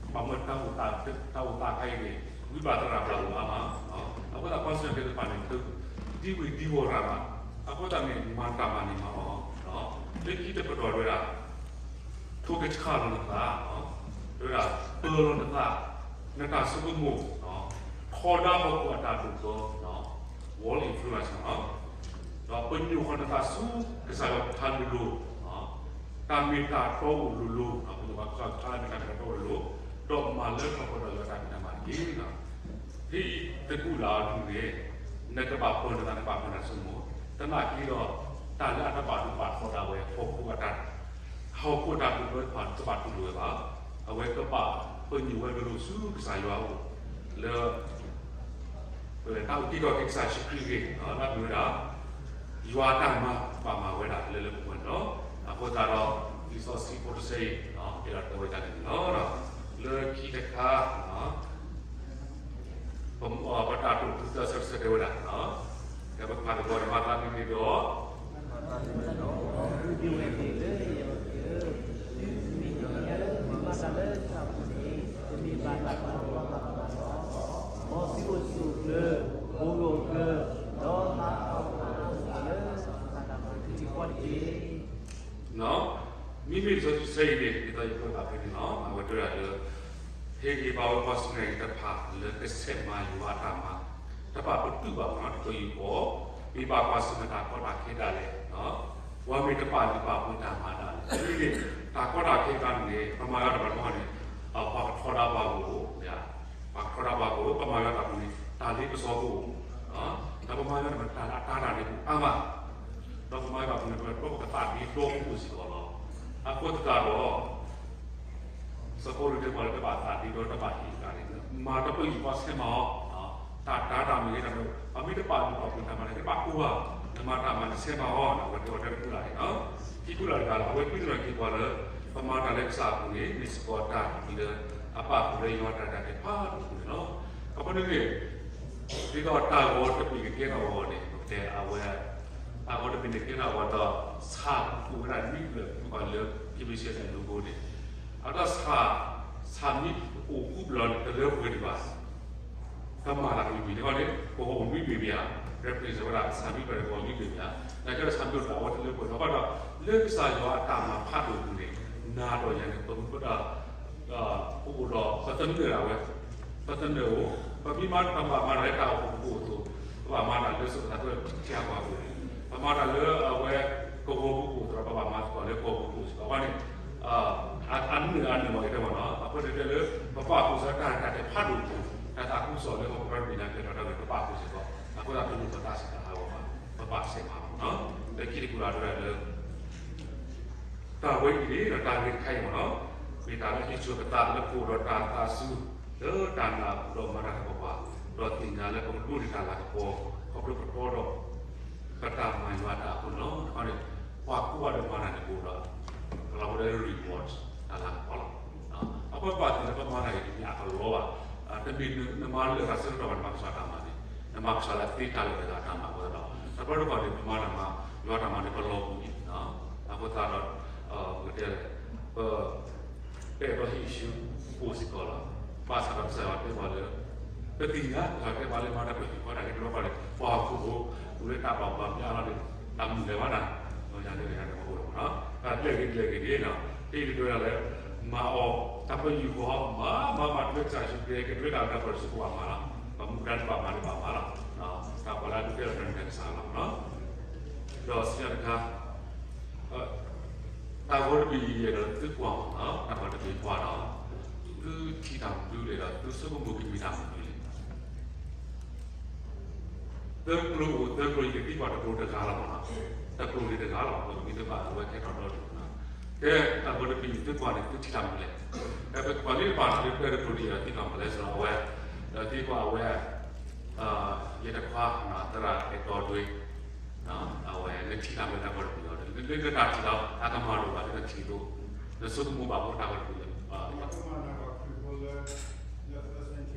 ဘၣ်မနုၤတၢ်အိၣ်သး တၢ်အိၣ်သးခါအံၤန့ၣ် ဝံဘၣ်သရၣ်ဘၣ်အိၣ်အါမး, အဃိသတးပှၤစူၢ်နာ်က့ၤသ့ၣ်တဖၣ်န့ၣ် ဒံဝံၤဒံဝီၤရၤဘၣ်, အဃိသတးန့ၣ် မၤတၢ်မၤန့ၣ်မၤအီၤ, လၢခံတပတီၢ်တဲဝဲဒၣ် ထိးကဆှၣ်လီၤနသး, တဲဝဲဒၣ် ပၢၤလီၤနသး, နတၢ်ဆိကမိၣ်, ထီဒါဟီၣ်ခိၣ်အတၢ်ဒိၣ်သီ, world influence မ့ၢ်နီၤ, ဒီးပညိၣ်ဃီၤနသးဆူကစၢ်ယွၤကလုၢ်ကထါလိၤလိၤ, တၢ်မ့ၢ်တၢ်တီအိၣ်လိၤလိၤ, ပညိၣ်ဃီၤကစၢ်ယွၤကလုၢ်ကထါမ့ၢ်တၢ်မ့ၢ်တၢ်တီအိၣ်လိၤလိၤ, ဒီးမၤလၢထီၣ်ပှဲၤဒီးယွၤတၢ်ဖံးတၢ်မၤတက့ၢ်. ဖဲအံၤသကူးလၢအဒိၣ်န့ၣ် နကဘၣ်ပၢၤနသး နကဘၣ်ပၢၤနသးဆိကမိၣ်, သနာ်က့ဒီး တၢ်လၢအတဘၣ်ဒိဘၣ်ထီၣ်ဒၣ်ဝဲ ဟီၣ်ခိၣ်အတၢ် ဟီၣ်ခိၣ်အတၢ်ဒိၣ်သီတဖၣ် တဘၣ်တူၢ်လိာ်ဝဲဘၣ်. အဝဲကဘၣ်ပညိၣ်ဝဲလိၤလိၤဆူကစၢ်ယွၤအအိၣ် လၢ တၢ်အုၣ်က့ၤခီၣ်က့ၤကစၢ်ယ့ၣ်ၡူးခရံာ်အဂ့ၢ်, လၢအမ့ၢ်ဝဲဒၣ် ယွၤအတၢ်မၤဘၣ်မၤဝဲဒၣ်လၢလၢပှဲၤပှဲၤန့ၣ်လီၤ. အဃိသတးဒီး လံာ်စီဆှံဖိတဆၢအံၤ ကဲဒီးတဲဝဲဒၣ်န့ၣ်လီၤ. လၢခံတခါ ပတၢ်တိာ်ပူၤသၢဆၢတဆၢတဲဝဲဒၣ်, ကဲပဖးသကိးန့ၣ် မၤသးဒ်န့ၣ်ဒီး မၤသးဒ်န့ၣ်ဒီး မၤသးလၢတၢ် ခဲအံၤန့ၣ် ဒ်သိးယကွဲးဘၣ်ဖဲန့ၣ်လီၤ. အဝဲတဲဒၣ်လၢ ဟ့ၣ်ဂံၢ်ဘါဝဲပှၤစူၢ်နာ်က့ၤတဖၣ်လၢကဆဲးမၤယွၤအတၢ်မၤ, တဘၣ်ပတုာ်ဘၣ်မ့ၢ်နီၤ, တပယူာ်ဃီ, မ့ၢ်ဘၣ်ကွၢ်ဆၢၣ်မဲာ်တၢ်ကီတၢ်ခဲဒၣ်လဲာ်, ပှၤမ့ၢ်တပာ်လုၢ်ပာ်ပှ့ၤတၢ်မၤဒၣ်လဲာ်, တၢ်ကီတၢ်ခဲတခါန့ၣ် ပမၤယွၤတၢ်မၤတခီန့ၣ် ပှၤကထီဒါပှၤဂီၢ်, ပှၤကထီဒါပှၤဂီၢ်, ပမၤယွၤတၢ်ပူၤန့ၣ် တၢ်လ့ပစီကအိၣ်, ဒီးပမၤယွၤတၢ်မၤတၢ်လၢအတၢ်တၢ်န့ၣ်ပူၤအါမး, ဒီးပမၤယွၤတၢ်ပူၤန့ၣ် ပကသးဒ့ဒီကအိၣ်စ့ၢ်ကီးလီၤ. အဃိသတးဒီး စီၤပီလူးတဲပှၤလၢတဘၣ်သးဒ့ဒီတဘၣ်ဟ့ၣ်တၢ်န့ၣ် မၤတပယူာ်ပှၤဆဲးမၤအီၤ, တၢ်တၢ်တၢ်မ့ၢ်ဂ့ၤတၢ်မ့ၢ်ဂ့ၤ ပမ့ၢ်တပာ်လုၢ်ပာ်ပှ့ၤတၢ်မၤန့ၣ် တဘၣ်ကိၢ်ဘၣ်, နမၤတၢ်မၤန့ၣ်ဆဲးမၤအီၤ အဝဲတဲအီၤတၢ်တပူၤလၢ်န့ၣ်လီၤ. ခံပူၤလၢ်တဂၤလီၤ. အဝဲကွံသ့ၣ်နီၣ်က့ၤပှၤလၢ ပမၤတၢ်လၢကစၢ်အပူၤန့ၣ် မ့ၢ်စ့ၢ်ကီးတၢ်လၢအပာ်ဃုာ်လၢယွၤတၢ်တၢ်တဖၣ်အပူၤန့ၣ်လီၤ. အဃိန့ၣ်န့ၣ် ဒ်သိးတၢ်ဂီၤတဘ့ၣ်ကကဲထီၣ်အဂီၢ်န့ၣ် ပကတဲအဝဲ တၢ်ဂီၤတဘ့ၣ်န့ၣ်ကဲထီၣ်အဂီၢ်ဒီး ဆၣ်ကအိၣ်ဝဲဒၣ်နွံဖျၢၣ် မ့ၢ်ပှၤလၢ ကဘ့ၣ်စဲး logo န့ၣ်, အဒီးဆၣ်, ဆၣ်မ့ၢ်အိၣ်ဃူဘျီန့ၣ် တလၢပှဲၤဒံးဘၣ်. ကမၤလၢကမံၤမံၤတခီန့ၣ် ကဝီၤအိၣ်နွံမံၤမံၤဧါ, represent ဝဲဒၣ်ဆၣ်မ့ၢ်ပှဲၤဒီးကဝီၤနွံမံၤမံၤဧါ, နာ်က့ဒီးဆၣ်မ့ၢ်အိၣ်ဒီးအဝဲတလၢပှဲၤဒီး ဘၣ်ဒီး လၢကစၢ်ယွၤအတၢ်မၤဖးဒိၣ်ပူၤန့ၣ် နၤဒီးယၤန့ၣ် ပမူပဒါ ပအိၣ်ဒီး ပသနၢၣ်ဒၣ်ဝဲ, ပသနၢၣ်အိၣ်, ပမ့ၢ်မၤတၢ်ဘၣ်မၤတၢ်လၢတၢ်အိၣ်ဖှိၣ်ပူၤအသိး, ပဘၣ်မၤတၢ်လၢစိၤကစၢ်အသိး ထံအပှၤပူၤ, ပမၤတၢ်လၢအဝဲကဝီၤပူၤအသိးဒီး ပဘၣ်မၤသကိးလၢကဝီၤပူၤအသိး, အဝဲန့ၣ် အနုာ်အနုာ်မ့ၢ်ဂ့ၤတဲမ့ၢ်နီၤ, အဃိန့ၣ်တဲလၢ ပပာ်ဃုာ်စ့ၢ်ကီးတၢ်တၢ်တဖးဒိၣ်ပူၤ, တၢ်သးခုကစီၣ်လၢဟီၣ်ခိၣ်ဒီဘ့ၣ်ညါကဲထီၣ်တၢ်န့ၣ် ပပာ်ဃုာ်စ့ၢ်ကီး, အဃိသတးပမ့ၢ်ပသးစံးတၢ်ဟးဂီၤဘၣ်, ပဘၣ်ဆဲးမၤမ့ၢ်နီၤ, လၢခံတပူၤလၢ်တဲဒၣ်လၢ တၢ်ဝဲအံၤန့ၣ်ဒီးတၢ်ဂ့ၢ်တခါအံၤမ့ၢ်နီၤ, မ့ၢ်တၢ်လၢဟံးဆူၣ်ပသးလၢပအိၣ်ဒီးတၢ်သးစူၤ လၢတၢ်နာ်အပူၤဒီးမၤတၢ်သပှၢ်ပှၢ်, ဒီးသ့ၣ်ညါလၢပကဒိးန့ၢ်တၢ်လၤကပီၤ ခီဖျိပတီဒီး ပတၢ်မၤယွၤတၢ်အဃိန့ၣ်လီၤ. တခီန့ၣ် ပှၤကိးဂၤဒဲးမၤတၢ်န့ၣ်ကအိၣ်ဒီး ကလီၤဝဲဒၣ်လၢ reward တၢ်လၤကပီၤလီၤ. အဃိပဘၣ်သ့ၣ်ညါလၢပမၤတၢ်အံၤတမ့ၢ်အကလီဘၣ်, တမ့ၢ်နမၤလၢတၢ်ဆၢကတီၢ်ဘၣ် နမၤကစၢ်တၢ်မၤန့ၣ်, နမၤကစၢ်လၢအသ့တၢ်လၢာ်တဂၤအတၢ်မၤအဃိသတးဒီး တဘျီတခီၣ်န့ၣ် ပမၤတၢ်မၤ ယွၤတၢ်မၤန့ၣ် ပလီၤပူၤန့ၣ်, အဃိသတးဒီး ပကတဲ ပ ပအဲၣ်ဒိးဟံးဆူၣ်အိၣ်စ့ၢ်ကီးလီၤ. ဘၣ်ဆၣ်ဒီးကစၢ်ယွၤတဲပှၤလၢ ပသ့ၣ်ညါ ကစၢ်တဲပှၤလၢမၤတၢ်ပဟံၣ်ဃီတၢ်ဂ့ၤတဘျီဃီန့ၣ် ပှၤဟီၣ်ခိၣ်ဖိ အိၣ်လၢတၢ်ဘၣ်ဘၣ်မ့ၢ်အါလီၤန့ၣ် တၢ်မုၢ်လဲၤဘၣ်နၤ, ယၤတဲဝဲယၤတဲဝဲအိၣ်လီၤမ့ၢ်နီၤ, တၢ်ကျဲဂ့ၤကျဲဂ့ၤန့ၣ်နီၤ, တၢ်အံၤတဒိးဒၣ်လဲာ် မၤအီၤ တၢ်ပယူာ်ဃီ မၤမၤမၤတၢ်လၢကစၢ်ယ့ၣ်ၡူးခရံာ် ကဒွဲတၢ်လၢတၢ်ပၢၢ်ဆူကဝဲၤမၤလီၤ, ပမူဒါတဘၣ်မၤတဘၣ်မၤလီၤ, တၢ်ပှၤလၢအဒုးကဲထီၣ်တၢ်န့ၣ်ကစၢ်လီၤမ့ၢ်နီၤ, ဒီးဆံးတခါ တၢ်ဂီၤတဘ့ၣ်အံၤဒီးသုကွၢ်မ့ၢ်နီၤ, တၢ်ဂီၤတဘ့ၣ်ကွၢ်ဒီး သုထံၣ်တၢ်မနုၤလဲၣ်ဒီး သုဆိကမိၣ်ကမ့ၢ်တၢ်မနုၤလဲၣ်. သၢကျိၤအိၣ်သၢကျိၤ ယကသံကွၢ်တကျိၤတဂၤလီၤမ့ၢ်နီၤ, တကျိၤန့ၣ်တဂၤလီၤ, ပမ့ၢ်တဘၣ်အဝဲကဲထီၣ်ဒီတကျိၤနီၤ, ကဲတၢ်ဂီၤတဘ့ၣ်အံၤသုကွၢ်န့ၣ် သုထံၣ်တၢ်မနုၤလဲၣ်. ပကွၢ်လံတဘၣ်နီၤ လၢတၢ်တကျိၤဒ်အံၤဒီးသံကွၢ်မနုၤလဲၣ် စ့ၢ်ကီးအဝဲ ဒီးသံကွၢ်အဝဲ ယတခွါ သရၣ်အဲၣ်တီဒွ့ အဝဲ နထံၣ်တၢ်မနုၤတၢ်ဂီၤတဘ့ၣ်အံၤ, လၢနတၢ်ထံၣ်လီၤ အကမၤလိာ်ဘၣ်လၢနထံၣ်အသိး, နဆိကမိၣ်ဘၣ်ဖိတၢ်ဂီၤတဘ့ၣ်အံ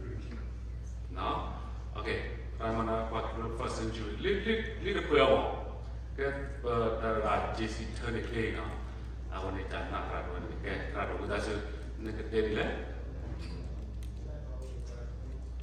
ၤ, တၢ်မၤနၢ်ကွၢ်ခရံာ်ဖိလၢ first century, လံာ်တခွဲးအံၤ, ကဲ ပတၢ်ရၣ် J C Turner န့ၣ်ချ့နီၤ, အဝဲန့ၣ်တၢ်နၢ်သရၣ်ဒိၣ်န့ၣ် ကဲသရၣ်ဒိၣ်ဝံသးစူၤ နကတဲဒ်လဲၣ် အတၢ်ကမံၤဖီလီၤဝဲနီၤ, ကဲ လံာ်တကပၤ,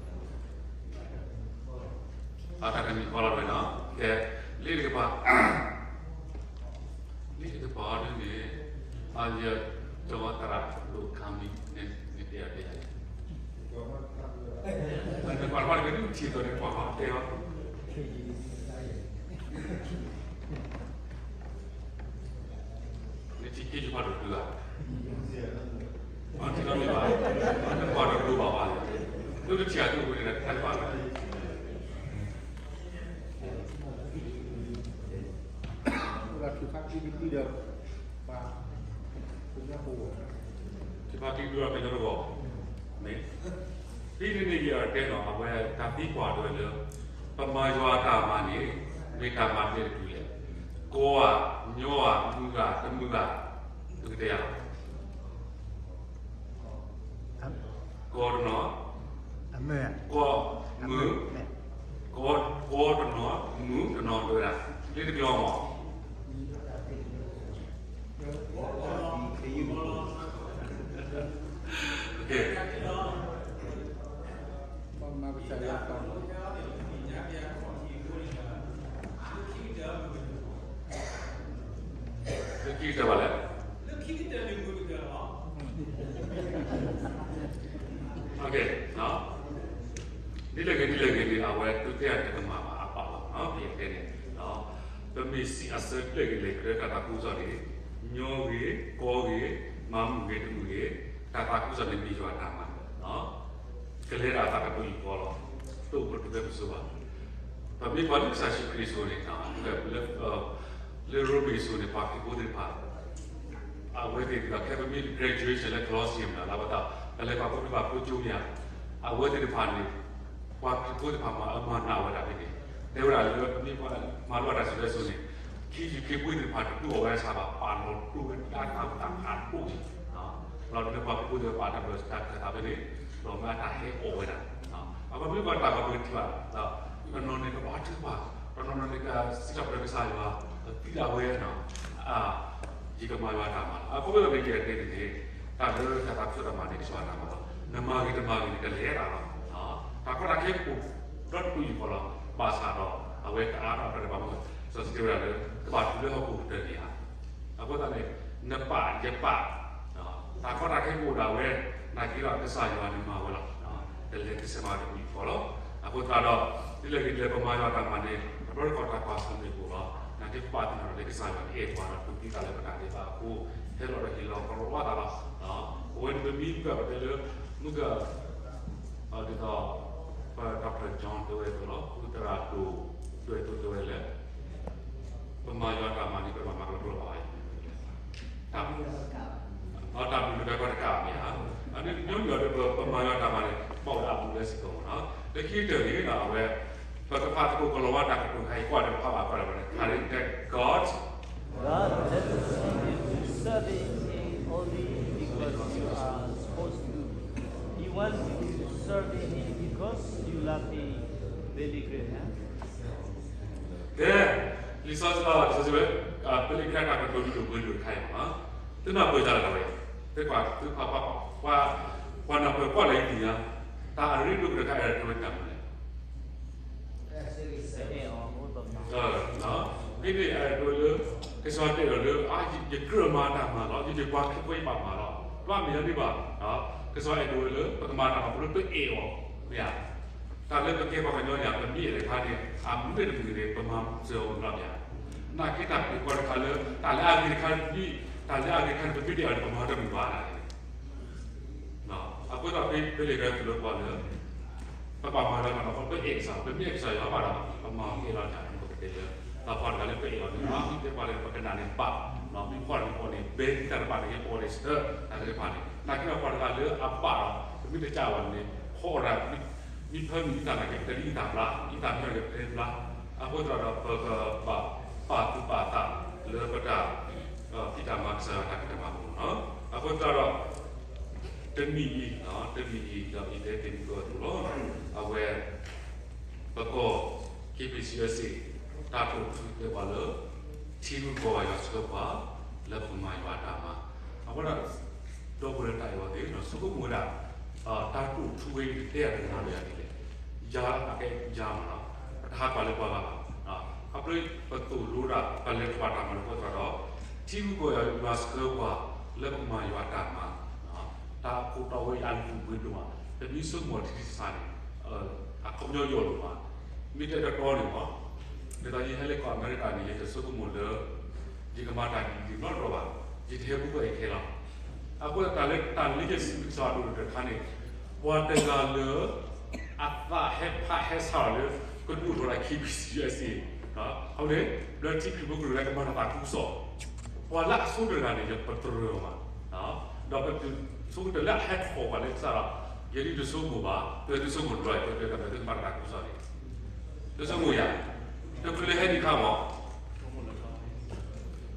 လံာ်တကပၤဒ်န့ၣ်, အယတဝီသရၣ်ဒိၣ်ခါမံၤန့ၣ် နတဲအီၤတဲယၤန့ၣ်, နကွၢ်တဖၣ်တကဒုးထံၣ်သိးန့ၣ် ကွၢ်ဖးတဲအီၤ နထံၣ်က့ၤယဖးဒိၣ်ဒုးဧါ, အထံၣ်လီၤမ့ၢ်ဘၣ်, နကွၢ်ဒီးဒိဘၣ်ဘၣ်, ဒိတထံၣ်အဒိဝဲန့ၣ် တၢ်တဖၣ်လီၤ, ထုးဖးကံဒုဒီး ပှၤကညီတဂီၢ်, ထုးဖးကံဒုဒီးပှၤကညီတဂီၢ်, မ့ၢ် ဒ်န့ၣ်န့ၣ် ယအဲၣ်ဒိးတဲနီၤ အဝဲတၢ်သံကွၢ်ဒၣ်ဝဲလၢ ပမၤယွၤအတၢ်မၤန့ၣ် မ့ၢ်တၢ်မၤကျဲတဒုလဲၣ်, ကီဧါ, ညီဧါ, မုာ်ဧါ, တမုာ်ဘၣ်, ပကတဲယၤလီၤ, ကီတနီၤ, ကီ, မုာ်, ကီတနီၤ, မုာ်တနီၤ တဲဝဲဒၣ်, လၢတကလီၤမး လၢခံကတၢၢ်ဘၣ်လဲၣ်, လၢခံကတၢၢ်ဘၣ်လဲၣ်, ဆၢတဲာ်ကလဲာ်ကတၢၢ်တၢ်သးခုကစီၣ်န့ၣ်, ညီဂ့ၤ, ကီဂ့ၤ, မၤမုာ်ဂ့ၤ, တမုာ်ဂ့ၤ, တၢ်သးခုကစီၣ်န့ၣ်မ့ၢ်ယွၤအတၢ်မၤလီၤ. ကလဲၤဒၣ်သးကတိၤယံာ်ကီလီၤ, တအိၣ်ပတုာ်ဖဲပစိၤဘၣ်. ပမ့ၢ်ကွၢ်လၢကစၢ်ယ့ၣ်ၡူးခရံာ်အစိၤန့ၣ်, လၢ, လၢရိမ့ၤအစိၤန့ၣ် ပှၤခရံာ်ဖိသ့ၣ်တဖၣ် အဝဲသ့ၣ်ဒီးခဲပမ့ၢ် graduation လၢ Colosseum န့ၣ် လၢပသး ပလဲၤပာ်ဖှိၣ်မ့ၢ်ပာ်ဖှိၣ်ကၠိမ့ၢ်ဧါ, အဝဲသ့ၣ်တဖၣ်န့ၣ် ပှၤခရံာ်ဖိသ့ၣ်တဖၣ်မၤအၢမၤနးဝဲဒၣ်ဖဲန့ၣ်, တဲဝဲဒၣ်လၢပမ့ၢ်ကွၢ်မၤလိတၢ်စံၣ်စိၤန့ၣ်, ခံယုၢ်ခ့ပှ့ၤသ့ၣ်တဖၣ်တတူၢ်အီၣ်ဝဲဒၣ်စ့ၢ်ဘၣ်, ပာ်လီၤတိၢ်ဝဲဒၣ်တၢ်သးတၢ်ဖးဒိၣ်န့ၣ်, ဒီးလၢပှၤခရံာ်ဖိသ့ၣ်တဖၣ်တၢ်ဘၢၣ်စၢ်တၢ်ခၢၣ်သးဖဲန့ၣ်, ဒီးမ့ၢ်အတၢ်ဟဲအီၣ်ဝဲဒၣ်, အဃိမ့ၢ်ကွၢ်တၢ်ဂီၤပကထံၣ်ဘၣ်, တနီၤန့ၣ်ကဘါထုကဖၣ်, တနီၤန့ၣ်ကစံးထီၣ်ပတြၢၤကစၢ်ယွၤ, သံဒၣ်ဝဲ, ယကမၤယွၤတၢ်မၤလီၤ. အဃိသတးန့ၣ် ယအဲၣ်ဒိးတဲန့ၣ်, တၢ်လၢတၢ်သးခုကစီၣ်တၢ်မၤန့ၣ် ကစၢ်ယွၤတၢ်မၤလီၤ. နမၤဂ့ၤတမၤဂ့ၤန့ၣ် ကလဲၤဒၣ်လီၤ. တၢ်ကီတၢ်ခဲအိၣ်ဒီဒူၣ်ယံာ်ကီလီၤ, ဘၣ်ဆၣ်ဒီး အဝဲကအါထီၣ်ဖဲန့ၣ်ဘၣ်မနုၤ, စီၤစံးတဲဝဲဒၣ်လၢ ကဘၣ်တုၤလၢဟီၣ်ခိၣ်ကတၢၢ်န့ၣ်ဧါ. အဃိသတးန့ၣ် နပာ်ယပာ် တၢ်ကီတၢ်ခဲကအိၣ်ဒၣ်ဝဲ, နာ်က့ဒီးကစၢ်ယွၤန့ၣ်မၤဝဲလီၤ. တလဲၤကစဲးမၤတမံၤဃီလီၤ. အဃိသတးဒီး ဒ်လဲၣ်ဂ့ၤဒ်လဲၣ်ပမၤယွၤတၢ်မၤန့ၣ် တဘျီတခီၣ်တၢ်ကွၢ်ဆၢၣ်မဲာ်အိၣ်လီၤ. နာ်က့ပဘၣ်သ့ၣ်နီၣ်ဒီးလၢကစၢ်ယွၤန့ၣ်အဲၣ်ပှၤဒီးပူၤသံသးလၢပတၢ်ဒဲးဘးအဃိ, ဟဲလီၤဒီးဟ့ၣ်လီၤကရီဘၣ်သးလီၤ. အဝဲန့ၣ်ပမ့ၢ်ကပတဲလၢ မုၢ်က ဒ်သိး ပ Doctor John တဲဝဲအသိးလီၤ, ပသရၣ်ဒိၣ် ဒွဲၣ်သိတဲဝဲလၢ ပမၤယွၤတၢ်မၤန့ၣ် ပမၤမၤကလီကလီဘၣ်, တၢ်ဘျုး, တၢ်ဘျုးန့ၣ် ပကီတကးမ့ၢ်ဧါ. အန့ၣ်ညီညီဒီး ပမၤယွၤတၢ်မၤန့ၣ် ဘၣ်ဝဲဒၣ်အဘူးအလဲစ့ၢ်ကီးမ့ၢ်နီၤ. လၢခံကတၢၢ်န့ၣ် အဝဲ ပကဖးသကိးကလီၤဝါတၢ်ကတိၤတခါအံၤ ကွၢ်ဒီးပဖးဘၣ်ကွၢ်ဒီး Character God God doesn't want you to serve Him only because you are supposed to. He wants you to serve Him because you love Him. Very great, huh? ကဲ, လံာ်စီဆှံ, လံာ်စီဆှံဝဲ, ပလံာ်ခရံာ်တၢ်ကတိၤဒိၣ်ဒိၣ်ပှ့ၤဒိၣ်တခါအံၤမ့ၢ်နီၤ. သုနၢ်ပၢၢ်တၢ်လၢတၢ်ဝဲ, သုကွၢ်, သုကွၢ်, ပှၤနၢ်ပၢၢ်ကွၢ်လၢယသ့ၣ်ညါ, တၢ်အရ့ဒိၣ်ကတၢၢ်တခါအံၤ တဲဝဲတၢ်မနုၤလဲၣ်. မ့မ့ၢ်အရ့ဒိၣ်လၢ ကစၢ်ယွၤတဲဒီးလၢ ယကြၢးမၤတၢ်မၤလီၤ, ယမ့ၢ်ပှၤခရံာ်ဖိယဘၣ်မၤလီၤ, ပှၤမ့ၢ်ယၤန့ၣ်ဘၣ်, ကစၢ်ယွၤအဲၣ်ဒိးဝဲလၢ ပကမၤတၢ်မၤဖိလၢပအဲၣ်အီၤ, မ့ၢ်ဧါ. တၢ်လၢပကဲပှၤကညီန့ၣ် ပမ့ၢ်အဲၣ်တခါန့ၣ် အမ့ၢ်တမ့ၢ်န့ၣ် ပမၤစၢၤအီၤမ့ၢ်လီၤမ့ၢ်ဧါ. နာ်က့တၢ်ပ့ၤကွၢ်တခါလၢ တၢ်လၢအဂ့ၤတခါန့ၣ်, တၢ်လၢအဂ့ၤတခါန့ၣ် ပမ့ၢ်တအဲၣ်အီၤန့ၣ် ပမၤတမုာ်ဘၣ်န့ၣ်. အဃိသတး ဖဲလံာ်ကရံၣ်သူးလၢပှၤလၢ ပဘၣ်မၤလၢမၤလီၤ ပအဲၣ်ကစၢ်, ပမ့ၢ်အဲၣ်ကစၢ်ယွၤဘၣ်ဒီး ပမၤကဲလီၤတၢ်န့ၣ် ပကတဲလၢ ပှၤတဂၤလၢပအဲၣ်အီၤန့ၣ် မ့ၢ်တဲပှၤလၢပကနၣ်န့ၣ်ဘၣ်, မ့ၢ်ဖီၣ်န့ၣ်ဖီၣ်န့ၣ် ဘဲသံတၢ်တဖၣ်န့ၣ် ယပီၣ်န့ၣ်ဆၢ တၢ်သ့ၣ်တဖၣ်န့ၣ် နာ်က့ဒီးပှၤတဂၤလၢအဘၣ်ဒီး ပမ့ၢ်တကးဝဲန့ၣ် ဖီၣ်အီၤဒၣ် မ့ၢ်ဖၢမုၢ်အံသၣ်နာ်က့ ပတလံအံသၣ်ဘျါ, အံသၣ်မ့ၢ်ဒီးပတဲဘျါ, အဃိသတးဒီး ပကဘၣ်ပာ်သူၣ်ပာ်သးလၢပတၢ် ဖံးတၢ်မၤကစၢ်ယွၤတၢ်ဖံးတၢ်မၤအပူၤလီၤ. အဃိသတးဒီး တနံၣ်အံၤ, တနံၣ်အံၤဒီးယတဲသ့ၣ်မုၢ်ကီၢ်အသိးလီၤ. အဝဲ ပကီၢ် KBC USA တၢ်တိာ်ထူတဲပှၤလၢ ထံရူၢ်ကီၢ်ဂၤယွၤဆှၢပှၤ လၢပမၤယွၤတၢ်မၤ, အဝဲဒၣ် ဒီပုၢ်ဝဲၢ်တၢ်အဲၣ်အီၤသ့ၣ် ဆိကမိၣ်ဝဲဒၣ် တၢ်တိာ်ထူဝဲအံၤ တတဲအတနၤလၢယၤဒ်လဲၣ်, ယၤအကဲယၤမးလီၤ, ပတဟးကွၢ်လၢပှၤဂၤဘၣ်, ခီဖျိပသိၣ်လိဒၣ် ပလဲၤကွၢ်တၢ်မၤလိာ်အဃိသတးဒီး ထံရူၢ်ကီၢ်ဂၤယွၤဆှၢပှၤ လၢပမၤယွၤတၢ်မၤ, တၢ်အိၣ်တီၢ်ဝဲအံၤအလုၢ်အပှ့ၤဒိၣ်မး, ပမ့ၢ်ဆိကမိၣ်ထံထံဆးဆးန့ၣ် အခီပညီယိာ်လီၤမး, မ့ၢ်တဲတတီန့ၣ်မး, ဒ်သိးယဟဲလၢကီၢ်အမဲရကၤန့ၣ် ယတဆိကမိၣ်လၢ ယကမၤတၢ်ဒ်န့ၣ်နီတဘျီဘၣ်, ယတဟဲဘူးကီၢ်အံၤခဲလီၤ. အဃိသတးလၢတၢ်လၢယစံးဘျုးကစၢ်ယွၤဒိၣ်ဒိၣ်တခါန့ၣ်, ပှၤတဂၤလၢ အသးဟဲဖးဟဲဆါလီၤလၢ ကဒုးအိၣ်ထီၣ်ဒၣ် KBC USA, အဃိန့ၣ် လၢထံခရံာ်ဖိကရူၢ်လၢကမၤတၢ်သးခုကစီၣ်, ပှၤလၢအဆိကတၢၢ်တဂၤန့ၣ် ယပတြၢၤအီၤဘၣ်, ဒီးပဆိကတၢၢ်လၢအဟဲထီၣ်ပှၤလၢကစၢ်ဒီး ယဒ်တဆိကမိၣ်ဘၣ်, ပသုဆိကမိၣ်တဘျီ ယတဲတၢ်မၤသုကမၤတၢ်သးခုကစီၣ်န့ၣ်, တဆိကမိၣ်ယၤ, တချုးလၢဟဲဒံးခါမး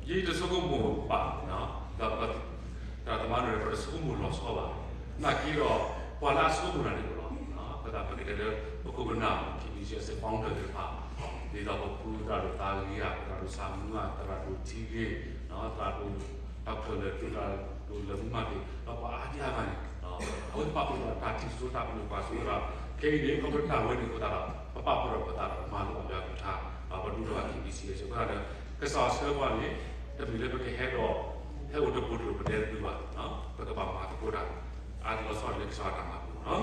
ယတဆိကမိၣ်ဘၣ်, ဒီးပသရၣ်သမါန့ၣ် ပတဆိကမိၣ်လီၤဆီဘၣ်, နာ်က့ဒီး ပှၤလၢအဆိကမိၣ်တၢ်န့ၣ်အိၣ်လီၤ. ပသးပကတဲလၢ ပခိၣ်ပနၢ် KBC USA founder သ့ၣ်တဖၣ်, ဒ်သိးပဖုသရၣ်ဒိၣ်သးဂ့ၤဧါ, သရၣ်ဒိၣ်ဆၣ်မုၢ်ဧါ, သရၣ်ဒိၣ်ထံဂ့ၤ, သရၣ်ဒိၣ် ဒီးဖျၢၣ်လၢ သရၣ်ဒိၣ်လၢမုၢ်မၤသ့ၣ်, ဒီးပှၤအါဒံအါဂၤန့ၣ် အဝဲသ့ၣ်ပာ်ဖှိၣ်ဒီးတၢ်ထံၣ်စိတၢ်ပညိၣ်ကွၢ်စိဒီး ခဲအံၤန့ၣ် ခီဖျိတၢ်ဝဲန့ၣ်အဃိသတးဒီး ပပာ်ဖှိၣ်ဒီးပသးဒီးမၤလိာ်အီၤယွၤကလုၢ်ကထါ, ပဒူထီၣ်ဘၣ် KBC USA အဃိသတးဒီး ကစၢ်ယွၤဆှၢပှၤန့ၣ် တမ့ၢ်လၢပကဟဲဒီး ဟဲအိၣ်တပူၤတလိၤပတဲတဒုဘၣ်, ပကဘၣ်မၤသကိးတၢ် အါတလီၤဆီလၢကစၢ်ယွၤတၢ်မၤပူၤ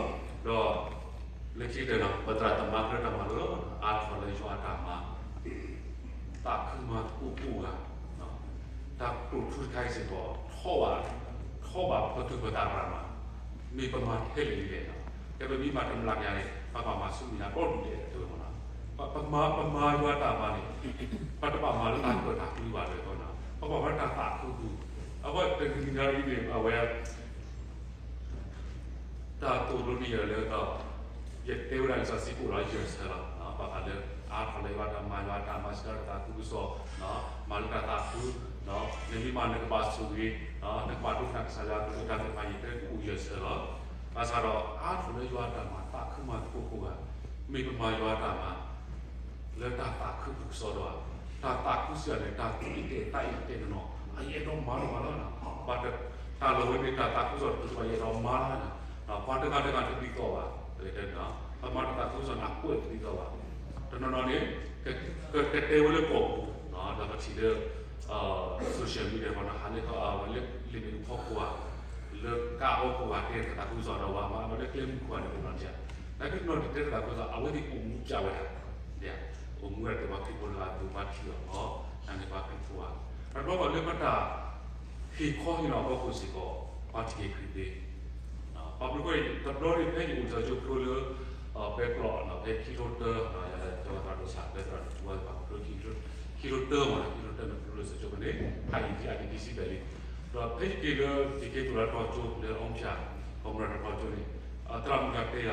လီၤ. ဒီး လၢခံကတၢၢ်ဒီး ပသရၣ်သမါကြၢးတၢ်မၤလိာ် အါထီၣ်လၢယွၤအတၢ်မၤ သးခုမၤသကိးကိးဂၤ, တၢ်ကတိၤထူတခါအံၤစ့ၢ်ကီး ထီၣ်ဘၣ်, ထီၣ်ဘၣ်ပသူၣ်ပသးပှၤမး, မ့ၢ်ပမၤထဲလဲၣ်ဒ်လဲၣ်လီၤ. ကဲပမ့ၢ်မၤတမျးကယၤန့ၣ် ပဘၣ်မၤဆူမဲာ်ညါဒီဒူၣ်ဒဲးတဝဲမးလီၤ. ပမၤ, ပမၤယွၤတၢ်မၤန့ၣ် ပတဘၣ်မၤလၢတၢ်ကၢၣ်တၢ်ကျူဘၣ်လၢၤဘၣ်နီၤ, ပဘၣ်မၤလၢတၢ်သးခုပူၤ, အဝဲတနံၤညါအံၤန့ၣ် အဝဲ တၢ်သိၣ်လိန့ၢ်ယၤလၢ ယတဲဝဲဒၣ်လံာ်စီဆှံကိးလီၤယဲၢ်ဆၢလီၤ. ဘၣ်ဃးလၢ အါထီၣ်လၢယွၤတၢ်မၤ ယွၤတၢ်မၤ စံးတၢ်သးခုကစီၣ်, မၤလၢတၢ်သးခု, နမ့ၢ်မၤနကဘၣ်ဆိၣ်ဂ့ၤ, နကဘၣ်ဒိကနၣ်ကစၢ်ယွၤကလုၢ်ကထါသ့ၣ်တဖၣ် ယတဲကအိၣ်ယဲၢ်ဆၢလီၤ. ဘၣ်ဆၣ်ဒီးအါထီၣ်လၢယွၤတၢ်မၤ သးခုမၤသကိးကိးဂၤ, မ့ၢ်ပမၤယွၤတၢ်မၤ လၢတၢ်သးခုပူၤကစီဒီဧါ, တၢ်သးခုစ့ၢ်ကီးန့ၣ် တၢ်သူၣ်အံၣ်တဲာ်သးအံၣ်တဲာ်နီၢ်နီၢ် အယအဲၣ်ဒိးမၤလီၤမးလီၤ. ပှၤတ, တၢ်လီၢ်ဝဲန့ၣ် တၢ်သးခုကစီဒီတဖုဘၣ် ယအဲၣ်ဒိးမၤလီၤ. ပှၤတဂၤတဂၤတဒ်သိးဘၣ်, ပမၤတၢ်သးခုကစီဒီန့ၣ် အကွဲးတဒ်သိးဘၣ်. တနီၤနီၤန့ၣ် ကတဲဝဲလၢကီၢ်ပူၤ, ဒီးပထံၣ်လၢ social media ပှၤနီၤ ဟးလၢကီၢ်အဝဲလၢလံာ်မ့ၣ်အူဖီခိၣ်ဧါ, လၢကါအိၣ်ခိၣ်ဧါ တဲတၢ်သးခုကစီဒီဒီးဝဲမၤလၢကျဲမုၢ်ခိၣ်ဧါန့ၣ် ပနီၤန့ၣ်ဧါ. နာ်က့ပနီၤန့ၣ် တဲတၢ်သးခုကစီဒီ အဝဲသ့ၣ်အိၣ်မူပၠးဝဲဒၣ်, အိၣ်မူဝဲဒၣ်ဒီးပှၤခရံာ်ဖိတဂၤအသိး ပှၤထံၣ်အီၤလီၤ, နာ်က့ပှၤခရံာ်ဖိဧါ. တဘျီဘၣ်လၢပတၢ်ဟ့ၣ်ခီဟ့ၣ်နီၤအဖီခိၣ်စ့ၢ်ကီး ပှၤထံၣ်က့ၤခရံာ်သ့ ပှၤဘျုးကီၢ်အံၤ တဘျီန့ၣ် ဖဲယအိၣ်လၢကၠိဖျိလၢ ပဲကျီၢ် ဖဲခံထိတၢ ယတဲဝဲသရၣ်ဒိၣ်ဆၣ် ဖဲသရၣ်ဒိၣ်ပူၤဝဲ ပှၤကဖျိ ခံထိတၢမး ခံထိတၢန့ၣ် ဖျိလၢစကၠိဖဲန့ၣ် ဖးယံာ်ဒ်အက့ၤဒ်စံးဘၣ်လံ. ဒီးဖဲယက့ၤလၢ ယက့ၤသိၣ်လၢတၢ်ကၠိလၢအီဖၠၣ် ကီၢ်မရၢ်တၢ်ကၠိန့ၣ် သရၣ်မုၣ်တဂၤတဲယၤ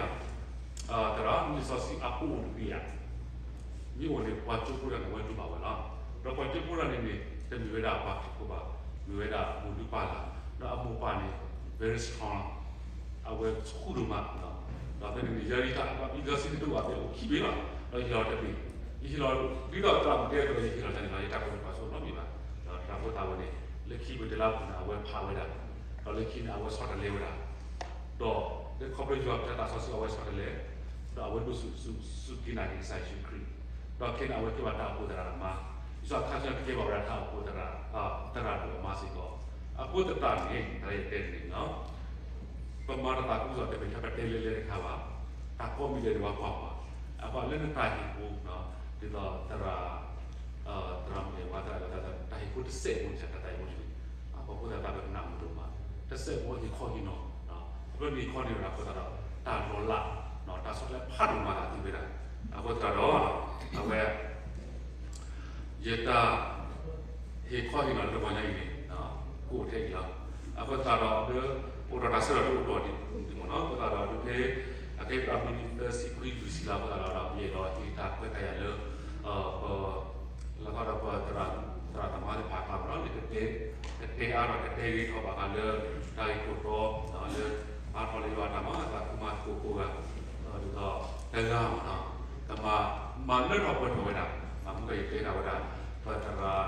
သရၣ် လံာ်စီဆှံအပူၤအိၣ်တဘ့ၣ်ဧါ မ့ၢ်အိၣ်န့ၣ် ပှၤကၠိဖိတဂၤန့ၣ် အဝဲတူၢ်ဘၣ်ဝဲလီၤ. ဒီးပှၤကၠိဖိတဂၤန့ၣ်န့ၣ် တမ့ၢ်ဝဲဒၣ်ပှၤခရံာ်ဖိဘၣ်, မ့ၢ်ဝဲဒၣ်မိၢ်ဒုးပၢ်လၢ်, ဒီးအမိၢ်ပၢ်န့ၣ် very strong လီၤ. အဝဲဆူၣ်ဒိၣ်မး, ဒီးဖဲန့ၣ်န့ၣ် ယၤယတၢ်ဘၣ်ပံလီဆံတဒိၣ်ဘၣ် ဖဲအိၣ်ခံဘ့ၣ်လီၤ, ဒီးယဟ့ၣ်လီၤတဘ့ၣ်, ယဟ့ၣ်လီၤ ဒ်သိးသရၣ်မုၣ်တဲအသိး ယဟ့ၣ်လီၤတန့ၣ်လီၤ, ယတၢ်ဖိတဖၣ်ဆိနီတမံၤဘၣ်. ဒီးတၢ်ဖိသၣ်ဝဲန့ၣ် လၢခံပတလါပူၤန့ၣ် အဝဲဖးဝဲဒၣ်, ဒီးလၢခံန့ၣ် အဝဲဆီတလဲဝဲဒၣ် ဒီးလၢခီဖျိယွၤပတၢ်သးစီဆှံ အဝဲဆီတလဲ, ဒီးအဝဲဒိးစူၢ်က့ၤနာ်က့ၤကစၢ်ယ့ၣ်ၡူးခရံာ်, ဒီးခဲန့ၣ် အဝဲကဲဘၣ်တၢ်အိၣ်ဖှိၣ်သရၣ်အမါ, ယ့ၣ်ၡူးခရံာ်ကဲဘၣ်ဝဲဒၣ်တၢ်အိၣ်ဖှိၣ်သရၣ်, သရၣ်ဒိၣ်အမါစ့ၢ်ကီး, အဃိသတးန့ၣ် တၢ်ယတဲန့ၣ် ပမၤတၢ်သးခုကစီၣ်တမ့ၢ်ထဲပတဲလဲၤလဲၤတခါဘၣ်, တၢ်ကိးမံၤဒဲးန့ၣ် ပှၤကွၢ်ပှၤ, အဃိလၢနတၢ်ဟ့ၣ်ပူၤ, ဒ်သိးသရၣ် သရၣ်မုၣ်အဲၣ်ဝါသရၣ်ဒီး တၢ်ဟ့ၣ်ပူၤတစဲးဖိန့ၣ် တၢ်သးဟ့ၣ်ပူၤန့ၣ်, အဃိသတးဒီးပနၢ်ဟူဒိၣ်မး, တစဲးဖိဟ့ၣ်ခီဟ့ၣ်နီၤ, ခီဖျိနဟ့ၣ်ခီန့ၣ်ဒီးအဃိသတးဒီး တၢ်လီၤလး, တၢ်ဆီတလဲဖးဒိၣ်မးသးသ့ဝဲဒၣ်, အဃိသတးဒီး အဝဲ ယတၢ် ဟ့ၣ်ခီဟ့ၣ်နီၤလၢတဂီၤညါအံၤန့ၣ် ကအိၣ်ထဲအံၤလီၤ. အဃိသတးဒီး ဒ် အိၣ်ဒီးတၢ်ဆၢထၢၣ်တအိၣ်ဒီးဒ်န့ၣ်မ့ၢ်နီၤ, အဃိသတးဒီး ဒ်ဖဲ အကဲပမံးနံးသၢဆံခွံလွံၢ်ဆံလီၤ, အဃိသတးဒီး ယအဲၣ်ဒိးဟ့ၣ်တၢ်ခွဲးတၢ်ယာ်လၢ ပ လီၤက်ဒီးပသရၣ်, သရၣ်သမါသ့ၣ်တဖၣ်အကျါမ့ၢ်နီၤ, လၢကတဲ, ကတဲအါဒီးကတဲဂ့ၤထီၣ်ဘၣ်ဃးလၢ တၢ်ဂ့ၢ်ခိၣ်တီ လၢ အါထီၣ်လၢယွၤတၢ်မၤသးခုမၤသကိးကိးဂၤ, ဒ်သိး တဂၤမ့ၢ်နီၤ, ကမၤ, မၤလၢထီၣ်ပှဲၤထီၣ်ဝဲဒၣ်, မ့ၢ်ကယတဲဒၣ်ဝဲဒၣ် ပသရၣ်